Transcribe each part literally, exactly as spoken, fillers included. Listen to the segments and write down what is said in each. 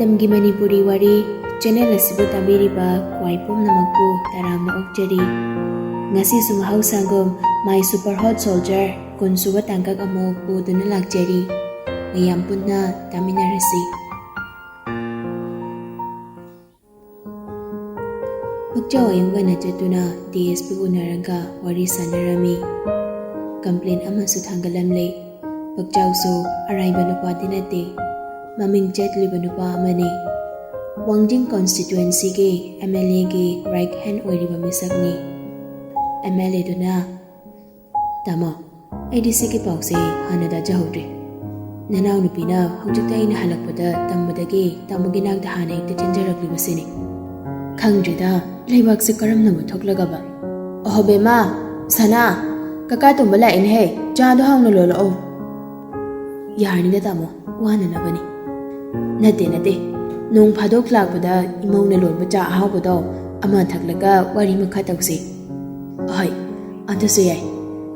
ꯃꯇꯝꯒꯤ ꯃꯅꯤꯄꯨꯔꯤ ꯋꯥꯔꯤ ꯆꯦꯅꯦꯜ ꯑꯁꯤꯕꯨ ꯇꯥꯕꯤꯔꯤꯕ ꯈ꯭ꯋꯥꯏ ꯄꯨꯝꯅꯃꯛꯄꯨ ꯇꯔꯥꯝꯅ ꯑꯣꯛꯆꯔꯤ꯫ ꯉꯁꯤꯁꯨ ꯃꯍꯧꯁꯥꯒꯨꯝ My Super Hot Soldier ꯀꯨꯟꯁꯨꯕ ꯇꯥꯡꯀꯛ ꯑꯃꯨꯛ ꯄꯨꯗꯨꯅ ꯂꯥꯛꯆꯔꯤ꯫ ꯃꯌꯥꯝ ꯄꯨꯟꯅ ꯇꯥꯃꯤꯟꯅꯔꯁꯤ꯫ ꯄꯨꯛꯆꯥꯎ ꯑꯌꯨꯝꯒꯅ ꯆꯠꯇꯨꯅ ꯗꯤ ꯑꯦꯁ ꯄꯤ ꯎꯅꯔꯒ ꯋꯥꯔꯤ ꯁꯥꯟꯅꯔꯝꯃꯤ꯫ ꯀꯝꯄ꯭ꯂꯦꯟ ꯑꯃꯁꯨ ꯊꯥꯡꯒꯠꯂꯝꯂꯦ꯫ ꯄꯨꯛꯆꯥꯎꯁꯨ ꯑꯔꯥꯏꯕ ꯅꯨꯄꯥꯗꯤ ꯅꯠꯇꯦ꯫ ꯃꯃꯤꯡ ꯆꯠꯂꯤꯕ ꯅꯨꯄꯥ ꯑꯃꯅꯤ꯫ ꯋꯥꯡꯖꯤꯡ ꯀꯣꯟꯁꯇꯤꯇ꯭ꯋꯦꯟꯁꯤꯒꯤ ꯑꯦꯝ ꯑꯦꯜ ꯑꯦꯒꯤ ꯔꯥꯏꯠ ꯍꯦꯟ ꯑꯣꯏꯔꯤꯕ ꯃꯤꯁꯛꯅꯤ꯫ ꯑꯦꯝ ꯑꯦꯜ ꯑꯦꯗꯨꯅ, "ꯇꯥꯃꯣ, ꯑꯩꯗꯤ ꯁꯤꯒꯤ ꯄꯥꯎꯁꯦ ꯍꯥꯟꯅ ꯇꯥꯖꯍꯧꯗ꯭ꯔꯦ꯫ ꯅꯅꯥꯎꯅꯨꯄꯤꯅ ꯍꯧꯖꯤꯛꯇ ꯑꯩꯅ ꯍꯜꯂꯛꯄꯗ ꯇꯝꯕꯗꯒꯤ ꯇꯥꯃꯣꯒꯤ ꯅꯥꯛꯇ ꯍꯥꯟꯅ ꯍꯦꯛꯇ ꯆꯦꯟꯖꯔꯛꯂꯤꯕꯁꯤꯅꯤ꯫ ꯈꯪꯗ꯭ꯔꯦꯗ, ꯂꯩꯕꯥꯛꯁꯦ ꯀꯔꯝꯅꯕꯨ ꯊꯣꯛꯂꯒꯕ?" "ꯑꯣꯍꯣ ꯕꯦꯝꯃ, ꯁꯅꯥ, ꯀꯀꯥ ꯇꯣꯝꯕ ꯂꯥꯛꯑꯦꯅꯦꯍꯦ, ꯆꯥꯗꯣ ꯍꯥꯎꯅ ꯂꯣꯜꯂꯛꯑꯣ꯫" "ꯌꯥꯔꯅꯤꯗ ꯇꯥꯃꯣ, ꯋꯥꯅꯅꯕꯅꯤ꯫" "ꯅꯠꯇꯦ, ꯅꯠꯇꯦ, ꯅꯣꯡ ꯐꯥꯗꯣꯛ ꯂꯥꯛꯄꯗ ꯏꯃꯧꯅ ꯂꯣꯟꯕ ꯆꯥ ꯑꯍꯥꯎꯕꯗꯣ ꯑꯃ ꯊꯛꯂꯒ ꯋꯥꯔꯤ ꯃꯈꯥ ꯇꯧꯁꯤ꯫" "ꯍꯣꯏ, ꯑꯗꯨꯁꯨ ꯌꯥꯏ꯫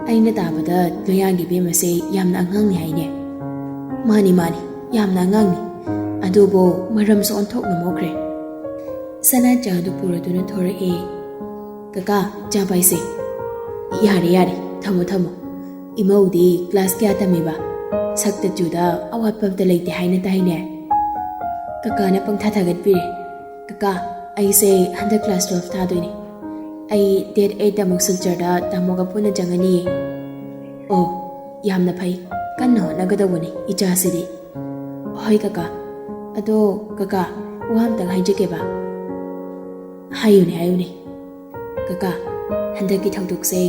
ꯑꯩꯅ ꯇꯥꯕꯗ ꯂꯣꯌꯥꯒꯤ ꯕꯦꯝꯃꯁꯦ ꯌꯥꯝꯅ ꯑꯉꯥꯡꯅꯤ ꯍꯥꯏꯅꯦ꯫" "ꯃꯥꯅꯤ, ꯃꯥꯅꯤ, ꯌꯥꯝꯅ ꯑꯉꯥꯡꯅꯤ꯫ ꯑꯗꯨꯕꯨ ꯃꯔꯝꯁꯨ ꯑꯣꯟꯊꯣꯛꯅ ꯃꯣꯛꯈ꯭ꯔꯦ꯫" ꯁꯅꯥ ꯆꯥꯗꯨ ꯄꯨꯔꯗꯨꯅ ꯊꯣꯔꯛꯑꯦ꯫ "ꯀꯀꯥ, ꯆꯥ ꯄꯥꯏꯁꯦ꯫" "ꯌꯥꯔꯦ, ꯌꯥꯔꯦ, ꯊꯝꯃꯣ, ꯊꯝꯃꯣ꯫ ꯏꯃꯧꯗꯤ ꯀ꯭ꯂꯥꯁ ꯀꯌꯥ ꯇꯝꯃꯤꯕ? ꯁꯛꯇ ꯆꯨꯗ ꯑꯋꯥꯠꯄ ꯑꯝꯇ ꯂꯩꯇꯦ ꯍꯥꯏꯅ ꯇꯥꯏꯅꯦ?" ꯀꯀꯥꯅ ꯄꯪꯊꯥ ꯊꯥꯒꯠꯄꯤꯔꯦ꯫ "ꯀꯀꯥ, ꯑꯩꯁꯦ ꯍꯟꯗꯛ ꯀ꯭ꯂꯥꯁ ꯇꯨꯋꯦꯜꯐ ꯊꯥꯗꯣꯏꯅꯦ꯫ ꯑꯩ ꯗꯦꯠ ꯑꯩꯠꯇ ꯑꯃꯨꯛ ꯁꯤꯜꯆꯔꯗ ꯇꯥꯃꯣꯒ ꯄꯨꯟꯅ ꯆꯪꯉꯅꯤꯌꯦ꯫" "ꯑꯣ, ꯌꯥꯝꯅ ꯐꯩ꯫ ꯀꯟꯅ ꯍꯣꯠꯅꯒꯗꯧꯕꯅꯤ ꯏꯆꯥꯁꯤꯗꯤ꯫" "ꯍꯣꯏ ꯀꯀꯥ꯫ ꯑꯗꯣ ꯀꯀꯥ, ꯋꯥ ꯑꯝꯇꯪ ꯍꯥꯏꯖꯒꯦꯕ꯫" "ꯍꯥꯏꯌꯨꯅꯦ, ꯍꯥꯏꯌꯨꯅꯦ꯫" "ꯀꯀꯥ, ꯍꯟꯗꯛꯀꯤ ꯊꯧꯗꯣꯛꯁꯦ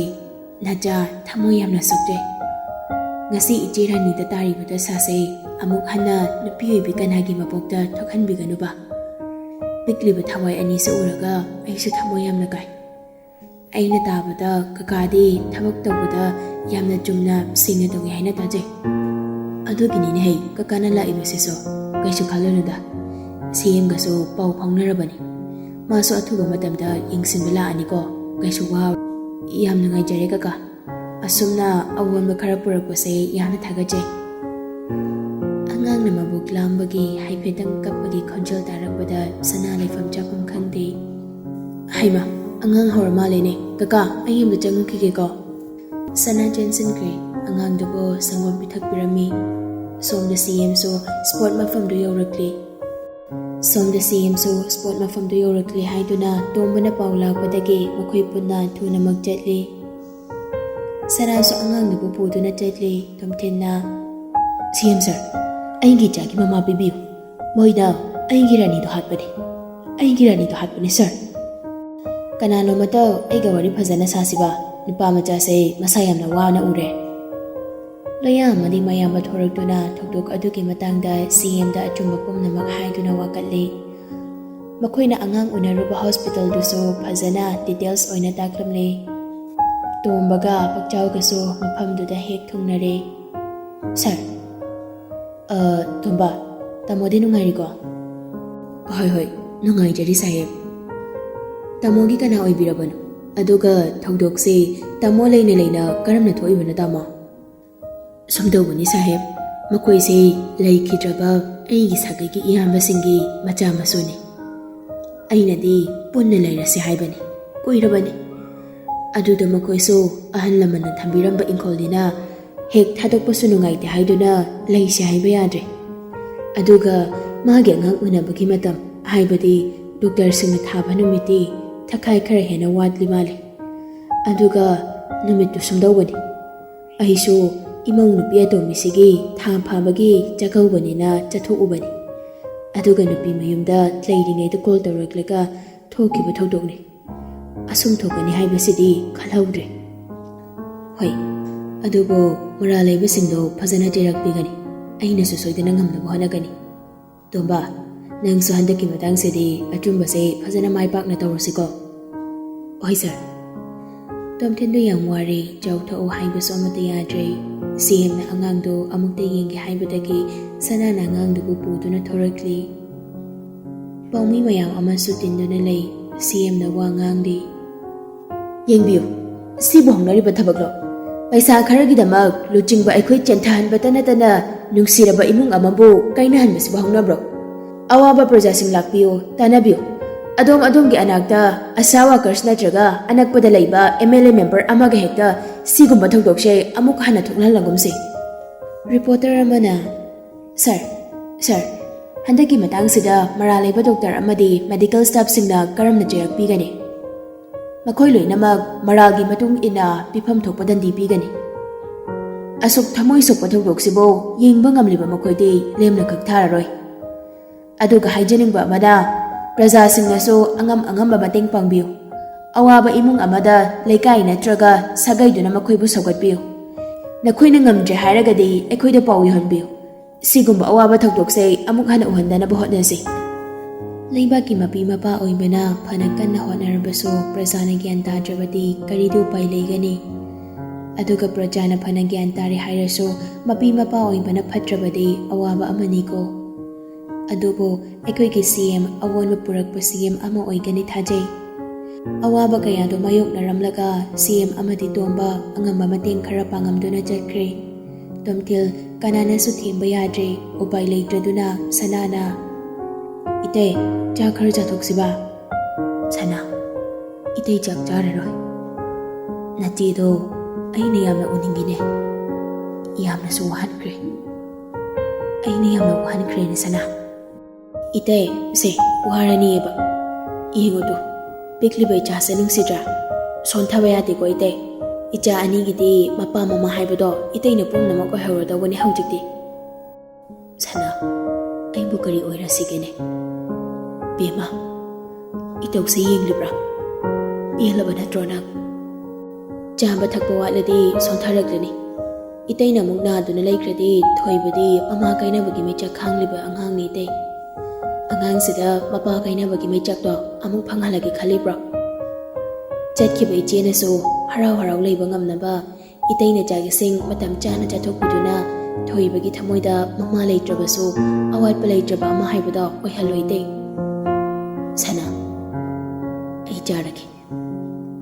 ꯅꯆꯥ ꯊꯃꯣꯏ ꯌꯥꯝꯅ ꯁꯣꯛꯆꯩ꯫ ꯉꯁꯤ ꯏꯆꯦ ꯔꯥꯅꯤꯗ ꯇꯥꯔꯤꯕ ꯗꯁꯥꯁꯦ ꯑꯃꯨꯛ ꯍꯟꯅ ꯅꯨꯄꯤ ꯑꯣꯏꯕꯤ ꯀꯅꯥꯒꯤ ꯃꯄꯣꯛꯇ ꯊꯣꯛꯍꯟꯕꯤꯒꯅꯨꯕ꯫ ꯄꯤꯛꯂꯤꯕ ꯊꯋꯥꯏ ꯑꯅꯤꯁꯦ ꯎꯔꯒ ꯑꯩꯁꯨ ꯊꯃꯣꯏ ꯌꯥꯝꯅ ꯀꯥꯏ꯫ ꯑꯩꯅ ꯇꯥꯕꯗ ꯀꯀꯥꯗꯤ ꯊꯕꯛ ꯇꯧꯕꯗ ꯌꯥꯝꯅ ꯆꯨꯝꯅ ꯁꯦꯡꯅ ꯇꯧꯏ ꯍꯥꯏꯅ ꯇꯥꯖꯩ꯫ ꯑꯗꯨꯒꯤꯅꯤꯅꯦ ꯍꯩ ꯀꯀꯥꯅ ꯂꯥꯛꯏꯕꯁꯤꯁꯨ꯫ ꯀꯩꯁꯨ ꯈꯜꯂꯨꯅꯨꯗ, ꯁꯤ ꯑꯦꯝꯒꯁꯨ ꯄꯥꯎ ꯐꯥꯎꯅꯔꯕꯅꯤ꯫ ꯃꯥꯁꯨ ꯑꯊꯨꯕ ꯃꯇꯝꯗ ꯌꯦꯡꯁꯤꯟꯕ ꯂꯥꯛꯑꯅꯤꯀꯣ꯫ ꯀꯩꯁꯨ ꯋꯥ-, ꯌꯥꯝ ꯅꯨꯡꯉꯥꯏꯖꯔꯦ ꯀꯀꯥ꯫ ꯑꯁꯨꯝꯅ ꯑꯑꯣꯟꯕ ꯈꯔ ꯄꯨꯔꯛꯄꯁꯦ ꯌꯥꯝꯅ ꯊꯥꯒꯠꯆꯩ꯫" "ꯑꯉꯥꯡ ꯃꯕꯨꯛ ꯂꯥꯝꯕꯒꯤ ꯍꯥꯏꯐꯦꯠꯇꯪ ꯀꯞꯄꯒꯤ ꯈꯣꯟꯖꯦꯜ ꯇꯥꯔꯛꯄꯗ ꯁꯅꯥ ꯂꯩꯐꯝ ꯆꯥꯐꯝ ꯈꯪꯗꯦ꯫ "ꯍꯩꯃꯥ, ꯑꯉꯥꯡ ꯍꯧꯔ ꯃꯥꯜꯂꯦꯅꯦ꯫ ꯀꯀꯥ, ꯑꯩ ꯑꯃꯗ ꯆꯪꯉꯛꯈꯤꯒꯦꯀꯣ꯫" ꯁꯅꯥ ꯆꯦꯟꯁꯤꯟꯈ꯭ꯔꯦ꯫ ꯑꯉꯥꯡꯗꯨꯕꯨ ꯁꯪꯒꯣꯝ ꯄꯤꯊꯛꯄꯤꯔꯝꯃꯤ꯫ ꯁꯣꯝꯗ ꯁꯤ ꯑꯦꯝꯁꯨ ꯁ꯭ꯄꯣꯠ ꯃꯐꯝꯗꯨ ꯌꯧꯔꯛꯂꯤ꯫ ꯁꯣꯝꯗ ꯁꯤ ꯑꯦꯝꯁꯨ ꯁ꯭ꯄꯣꯠ ꯃꯐꯝꯗꯨ ꯌꯧꯔꯛꯂꯤ ꯍꯥꯏꯗꯨꯅ ꯇꯣꯝꯕꯅ ꯄꯥꯎ ꯂꯥꯛꯄꯗꯒꯤ ꯃꯈꯣꯏ ꯄꯨꯟꯅ ꯊꯨꯅꯃꯛ ꯆꯠꯂꯤ꯫ ꯁꯅꯥꯁꯨ ꯑꯉꯥꯡꯗꯨꯕꯨ ꯄꯨꯗꯨꯅ ꯆꯠꯂꯤ꯫ ꯇꯣꯝꯊꯤꯟꯅ, "ꯁꯤ ꯑꯦꯝ ꯁꯥꯔ, ꯑꯩꯒꯤ ꯏꯆꯥꯒꯤ ꯃꯃꯥ ꯄꯤꯕꯤꯌꯨ꯫ ꯃꯣꯏꯗ ꯑꯩꯒꯤ ꯔꯥꯅꯤꯗꯣ ꯍꯥꯠꯄꯅꯤ꯫ ꯑꯩꯒꯤ ꯔꯥꯅꯤꯗꯣ ꯍꯥꯠꯄꯅꯤ, ꯁꯥꯔ꯫" "ꯀꯅꯥꯅꯣꯃꯇ ꯑꯩꯒ ꯋꯥꯔꯤ ꯐꯖꯅ ꯁꯥꯁꯤꯕ꯫ ꯅꯨꯄꯥ ꯃꯆꯥꯁꯦ ꯃꯁꯥ ꯌꯥꯝꯅ ꯋꯥꯅ ꯎꯔꯦ꯫" ꯂꯣꯌꯥ ꯑꯃꯗꯤ ꯃꯌꯥꯝꯕ ꯊꯣꯔꯛꯇꯨꯅ ꯊꯧꯗꯣꯛ ꯑꯗꯨꯒꯤ ꯃꯇꯥꯡꯗ ꯁꯤ ꯑꯦꯝꯗ ꯑꯆꯨꯝꯕ ꯄꯨꯝꯅꯃꯛ ꯍꯥꯏꯗꯨꯅ ꯋꯥꯀꯠꯂꯤ꯫ ꯃꯈꯣꯏꯅ ꯑꯉꯥꯡ ꯎꯅꯔꯨꯕ ꯍꯣꯁꯄꯤꯇꯥꯜꯗꯨꯁꯨ ꯐꯖꯅ ꯗꯤꯇꯦꯜꯁ ꯑꯣꯏꯅ ꯇꯥꯛꯂꯝꯂꯦ꯫ ꯇꯣꯝꯕꯒ ꯄꯛꯆꯥꯎꯒꯁꯨ ꯃꯐꯝꯗꯨꯗ ꯍꯦꯛ ꯊꯨꯡꯅꯔꯦ꯫ "ꯁꯥꯔ꯫" "ꯑ, ꯇꯣꯝꯕ, ꯇꯥꯃꯣꯗꯤ ꯅꯨꯡꯉꯥꯏꯔꯤꯀꯣ?" "ꯍꯣꯏ, ꯍꯣꯏ, ꯅꯨꯡꯉꯥꯏꯖꯔꯤ ꯁꯥꯍꯦꯕ꯫ ꯇꯥꯃꯣꯒꯤ ꯀꯅꯥ ꯑꯣꯏꯕꯤꯔꯕꯅꯣ? ꯑꯗꯨꯒ ꯊꯧꯗꯣꯛꯁꯦ ꯇꯥꯃꯣ ꯂꯩꯅ ꯂꯩꯅ ꯀꯔꯝꯅ ꯊꯣꯛꯏꯕꯅꯣ, ꯇꯥꯃꯣ?" "ꯁꯨꯝ ꯇꯧꯕꯅꯤ ꯁꯥꯍꯦꯕ, ꯃꯈꯣꯏꯁꯦ ꯂꯩꯈꯤꯗ꯭ꯔꯕ ꯑꯩꯒꯤ ꯁꯥꯒꯩꯒꯤ ꯏꯌꯥꯝꯕꯁꯤꯡꯒꯤ ꯃꯆꯥ ꯃꯁꯨꯅꯤ꯫ ꯑꯩꯅꯗꯤ ꯄꯨꯟꯅ ꯂꯩꯔꯁꯤ ꯍꯥꯏꯕꯅꯤ, ꯀꯨꯏꯔꯕꯅꯤ꯫ ꯑꯗꯨꯗ ꯃꯈꯣꯏꯁꯨ ꯑꯍꯜ ꯂꯃꯟꯅ ꯊꯝꯕꯤꯔꯝꯕ ꯏꯪꯈꯣꯜꯅꯤꯅ ꯍꯦꯛ ꯊꯥꯗꯣꯛꯄꯁꯨ ꯅꯨꯡꯉꯥꯏꯇꯦ ꯍꯥꯏꯗꯨꯅ ꯂꯩꯁꯤ ꯍꯥꯏꯕ ꯌꯥꯗ꯭ꯔꯦ꯫ ꯑꯗꯨꯒ ꯃꯥꯒꯤ ꯑꯉꯥꯡ ꯎꯅꯕꯒꯤ ꯃꯇꯝ, ꯍꯥꯏꯕꯗꯤ ꯗꯣꯛꯇꯔꯁꯤꯡꯅ ꯊꯥꯕ ꯅꯨꯃꯤꯠꯇꯤ ꯊꯈꯥꯏ ꯈꯔ ꯍꯦꯟꯅ ꯋꯥꯠꯂꯤ ꯃꯥꯜꯂꯦ꯫ ꯑꯗꯨꯒ ꯅꯨꯃꯤꯠꯇꯨ ꯁꯨꯝꯗꯧꯕꯅꯤ, ꯑꯩꯁꯨ ꯏꯃꯧ ꯅꯨꯄꯤ ꯑꯇꯣꯝꯕꯤꯁꯤꯒꯤ ꯊꯥ ꯐꯥꯕꯒꯤ ꯆꯥꯛꯀꯧꯕꯅꯤꯅ ꯆꯠꯊꯣꯛꯎꯕꯅꯤ꯫ ꯑꯗꯨꯒ ꯅꯨꯄꯤ ꯃꯌꯨꯝꯗ ꯂꯩꯔꯤꯉꯩꯗ ꯀꯣꯜ ꯇꯧꯔꯛꯂꯒ ꯊꯣꯛꯈꯤꯕ ꯊꯧꯗꯣꯛꯅꯤ꯫ ꯑꯁꯨꯝ ꯊꯣꯛꯀꯅꯤ ꯍꯥꯏꯕꯁꯤꯗꯤ ꯈꯜꯍꯧꯗ꯭ꯔꯦ꯫ ꯍꯣꯏ, ꯑꯗꯨꯕꯨ ꯃꯔꯥꯜ ꯂꯩꯕꯁꯤꯡꯗꯣ ꯐꯖꯅ ꯆꯩꯔꯛꯄꯤꯒꯅꯤ꯫ ꯑꯩꯅꯁꯨ ꯁꯣꯏꯗꯅ ꯉꯝꯅꯕ ꯍꯣꯠꯅꯒꯅꯤ꯫ ꯇꯣꯝꯕ, ꯅꯪꯁꯨ ꯍꯟꯗꯛꯀꯤ ꯃꯇꯥꯡꯁꯤꯗꯤ ꯑꯆꯨꯝꯕꯁꯦ ꯐꯖꯅ ꯃꯥꯏ ꯄꯥꯛꯅ ꯇꯧꯔꯨꯁꯤꯀꯣ꯫" "ꯍꯣꯏ ꯁꯥꯔ꯫" ꯇꯣꯝꯊꯤꯟꯗꯣ ꯌꯥꯝ ꯋꯥꯔꯦ, ꯆꯥꯎ ꯊꯛꯎ ꯍꯥꯏꯕꯁꯨ ꯑꯃꯠꯇ ꯌꯥꯗ꯭ꯔꯦ꯫ ꯁꯤ ꯑꯦꯝꯅ ꯑꯉꯥꯡꯗꯨ ꯑꯃꯨꯛꯇ ꯌꯦꯡꯒꯦ ꯍꯥꯏꯕꯗꯒꯤ ꯁꯅꯥꯅ ꯑꯉꯥꯡꯗꯨꯕꯨ ꯄꯨꯗꯨꯅ ꯊꯣꯔꯛꯂꯤ꯫ ꯄꯥꯎꯃꯤ ꯃꯌꯥꯝ ꯑꯃꯁꯨ ꯇꯤꯟꯗꯨꯅ ꯂꯩ꯫ ꯁꯤ ꯑꯦꯝꯅ ꯋꯥ ꯉꯥꯡꯂꯤ꯫ "ꯌꯦꯡꯕꯤꯌꯨ, ꯁꯤꯕꯨ ꯍꯧꯅꯔꯤꯕ ꯊꯕꯛꯂꯣ? ꯄꯩꯁꯥ ꯈꯔꯒꯤꯗꯃꯛ ꯂꯨꯆꯤꯡꯕ ꯑꯩꯈꯣꯏ ꯆꯦꯟꯊꯍꯟꯕꯇ ꯅꯠꯇꯅ ꯅꯨꯡꯁꯤꯔꯕ ꯏꯃꯨꯡ ꯑꯃꯕꯨ ꯀꯥꯏꯅꯍꯟꯕꯁꯤꯕꯨ ꯍꯧꯅꯕ꯭ꯔꯣ? ꯑꯋꯥꯕ ꯄ꯭ꯔꯖꯥꯁꯤꯡ ꯂꯥꯛꯄꯤꯌꯨ, ꯇꯥꯟꯅꯕꯤꯌꯨ꯫ ꯑꯗꯣꯝ ꯑꯗꯣꯝꯒꯤ ꯑꯅꯥꯛꯇ ꯑꯁꯥ ꯋꯥꯀꯔꯁ ꯅꯠꯇ꯭ꯔꯒ ꯑꯅꯛꯄꯗ ꯂꯩꯕ ꯑꯦꯝ ꯑꯦꯜ ꯑꯦ ꯃꯦꯝꯕꯔ ꯑꯃꯒ ꯍꯦꯛꯇ ꯁꯤꯒꯨꯝꯕ ꯊꯧꯗꯣꯛꯁꯦ ꯑꯃꯨꯛ ꯍꯟꯅ ꯊꯣꯛꯍꯜꯂꯒꯨꯝꯁꯤ꯫ ꯔꯤꯄꯣꯔꯇꯔ ꯑꯃꯅ, "ꯁꯥꯔ, ꯁꯥꯔ, ꯍꯟꯗꯛꯀꯤ ꯃꯇꯥꯡꯁꯤꯗ ꯃꯔꯥꯜ ꯂꯩꯕ ꯗꯣꯛꯇꯔ ꯑꯃꯗꯤ ꯃꯦꯗꯤꯀꯦꯜ ꯁ꯭ꯇꯥꯐꯁꯤꯡꯅ ꯀꯔꯝꯅ ꯆꯩꯔꯛ ꯄꯤꯒꯅꯤ? ꯃꯈꯣꯏ ꯂꯣꯏꯅꯃꯛ ꯃꯔꯥꯜꯒꯤ ꯃꯇꯨꯡ ꯏꯟꯅ ꯄꯤꯐꯝ ꯊꯣꯛꯄ ꯗꯟꯗꯤ ꯄꯤꯒꯅꯤ꯫ ꯑꯁꯨꯛ ꯊꯃꯣꯏ ꯁꯣꯛꯄ ꯊꯧꯗꯣꯛꯁꯤꯕꯨ ꯌꯦꯡꯕ ꯉꯝꯂꯤꯕ ꯃꯈꯣꯏꯗꯤ ꯂꯦꯝꯅ ꯀꯛꯊꯥꯔꯔꯣꯏ꯫ ꯑꯗꯨꯒ ꯍꯥꯏꯖꯅꯤꯡꯕ ꯑꯃꯅ, ꯄ꯭ꯔꯖꯥꯁꯤꯡꯅꯁꯨ ꯑꯉꯝ ꯑꯉꯝꯕ ꯃꯇꯦꯡ ꯄꯥꯡꯕꯤꯌꯨ꯫ ꯑꯋꯥꯕ ꯏꯃꯨꯡ ꯑꯃꯗ ꯂꯩꯀꯥꯏ ꯅꯠꯇ꯭ꯔꯒ ꯁꯥꯒꯩꯗꯨꯅ ꯃꯈꯣꯏꯕꯨ ꯁꯧꯒꯠꯄꯤꯌꯨ꯫ ꯅꯈꯣꯏꯅ ꯉꯝꯗ꯭ꯔꯦ ꯍꯥꯏꯔꯒꯗꯤ ꯑꯩꯈꯣꯏꯗ ꯄꯥꯎ ꯌꯧꯍꯟꯕꯤꯌꯨ꯫ ꯁꯤꯒꯨꯝꯕ ꯑꯋꯥꯕ ꯊꯧꯗꯣꯛꯁꯦ ꯑꯃꯨꯛ ꯍꯟꯅ ꯎꯍꯟꯗꯅꯕ ꯍꯣꯠꯅꯁꯤ"꯫ ꯂꯩꯕꯥꯛꯀꯤ ꯃꯄꯤ ꯃꯄꯥ ꯑꯣꯏꯕꯅ ꯐꯅ ꯀꯟꯅ ꯍꯣꯠꯅꯔꯕꯁꯨ ꯄ꯭ꯔꯖꯥꯅ ꯒ꯭ꯌꯥꯟ ꯇꯥꯗ꯭ꯔꯕꯗꯤ ꯀꯔꯤꯗꯤ ꯎꯄꯥꯏ ꯂꯩꯒꯅꯤ? ꯑꯗꯨꯒ ꯄ꯭ꯔꯖꯥꯅ ꯐꯅ ꯒ꯭ꯌꯥꯟ ꯇꯥꯔꯦ ꯍꯥꯏꯔꯁꯨ ꯃꯄꯤ ꯃꯄꯥ ꯑꯣꯏꯕꯅ ꯐꯠꯇ꯭ꯔꯕꯗꯤ ꯑꯋꯥꯕ ꯑꯃꯅꯤꯀꯣ꯫ ꯑꯗꯨꯕꯨ ꯑꯩꯈꯣꯏꯒꯤ ꯁꯤ ꯑꯦꯝ ꯑꯑꯣꯟꯕ ꯄꯨꯔꯛꯄ ꯁꯤ ꯑꯦꯝ ꯑꯃ ꯑꯣꯏꯒꯅꯤ ꯊꯥꯖꯩ꯫ ꯑꯋꯥꯕ ꯀꯌꯥꯗꯣ ꯃꯥꯌꯣꯛꯅꯔꯝꯂꯒ ꯁꯤ ꯑꯦꯝ ꯑꯃꯗꯤ ꯇꯣꯝꯕ ꯑꯉꯝꯕ ꯃꯇꯦꯡ ꯈꯔ ꯄꯥꯡꯉꯝꯗꯨꯅ ꯆꯠꯈ꯭ꯔꯦ꯫ ꯇꯣꯝꯊꯤꯜ ꯀꯅꯥꯅꯁꯨ ꯊꯦꯝꯕ ꯌꯥꯗ꯭ꯔꯦ꯫ ꯎꯄꯥꯏ ꯂꯩꯇ꯭ꯔꯗꯨꯅ ꯁꯅꯥꯅ, "ꯏꯇꯩ, ꯆꯥꯛ ꯈꯔ ꯆꯥꯊꯣꯛꯁꯤꯕ?" ꯁꯅꯥ, "ꯏꯇꯩ ꯆꯥꯛ ꯆꯥꯔꯔꯣꯏ꯫ ꯅꯆꯦꯗꯣ ꯑꯩꯅ ꯌꯥꯝꯅ ꯎꯅꯤꯡꯉꯤꯅꯦ꯫ ꯌꯥꯝꯅꯁꯨ ꯋꯥꯍꯟꯈ꯭ꯔꯦ꯫ ꯑꯩꯅ ꯌꯥꯝꯅ ꯋꯥꯍꯟꯈ꯭ꯔꯦꯅꯦ ꯁꯅꯥ"꯫ "ꯏꯇꯩ, ꯁꯦ, ꯋꯥꯔꯅꯤꯌꯦꯕ꯫ ꯌꯦꯡꯉꯨꯗꯨ, ꯄꯤꯛꯂꯤꯕ ꯏꯆꯥꯁꯦ ꯅꯨꯡꯁꯤꯗ꯭ꯔꯥ? ꯁꯣꯟꯊꯕ ꯌꯥꯗꯦꯀꯣ ꯏꯇꯩ꯫ ꯏꯆꯥ ꯑꯅꯤꯒꯤꯗꯤ ꯃꯄꯥ ꯃꯃꯥ ꯍꯥꯏꯕꯗꯣ ꯏꯇꯩꯅ ꯄꯨꯝꯅꯃꯛ ꯑꯣꯏꯍꯧꯔꯗꯧꯕꯅꯤ ꯍꯧꯖꯤꯛꯇꯤ"꯫ "ꯁꯅꯥ, ꯑꯩꯕꯨ ꯀꯔꯤ ꯑꯣꯏꯔꯁꯤꯒꯦꯅꯦ? ꯕꯦꯝꯃ, ꯏꯇꯧꯁꯦ ꯌꯦꯡꯂꯤꯕ꯭ꯔꯥ? ꯄꯦꯜꯂꯕ ꯅꯠꯇ꯭ꯔꯣ ꯅꯪ? ꯆꯥꯕ ꯊꯛꯄ ꯋꯥꯠꯂꯗꯤ ꯁꯣꯟꯊꯔꯛꯂꯅꯤ꯫ ꯏꯇꯩꯅ ꯑꯃꯨꯛ ꯅꯥꯗꯨꯅ ꯂꯩꯈ꯭ꯔꯗꯤ ꯊꯣꯏꯕꯗꯤ ꯃꯃꯥ ꯀꯥꯏꯅꯕꯒꯤ ꯃꯩꯆꯥꯛ ꯈꯥꯡꯂꯤꯕ ꯑꯉꯥꯡꯅꯤ ꯏꯇꯩ꯫ ꯑꯉꯥꯡꯁꯤꯗ ꯃꯄꯥ ꯀꯥꯏꯅꯕꯒꯤ ꯃꯩꯆꯥꯛꯇꯣ ꯑꯃꯨꯛ ꯐꯪꯍꯜꯂꯒꯦ ꯈꯜꯂꯤꯕ꯭ꯔꯣ? ꯆꯠꯈꯤꯕ ꯏꯆꯦꯅꯁꯨ ꯍꯔꯥꯎ ꯍꯔꯥꯎ ꯂꯩꯕ ꯉꯝꯅꯕ ꯏꯇꯩꯅ ꯆꯥꯛ ꯏꯁꯤꯡ ꯃꯇꯝ ꯆꯥꯅ ꯆꯥꯊꯣꯛꯄꯤꯗꯨꯅ ꯊꯣꯏꯕꯒꯤ ꯊꯃꯣꯏꯗ ꯃꯃꯥ ꯂꯩꯇ꯭ꯔꯕꯁꯨ ꯑꯋꯥꯠꯄ ꯂꯩꯇ꯭ꯔꯕ ꯑꯃ ꯍꯥꯏꯕꯗꯣ ꯑꯣꯏꯍꯜꯂꯣ ꯏꯇꯩ꯫ ꯁꯅꯥ, ꯑꯩ ꯆꯥꯔꯒꯦ꯫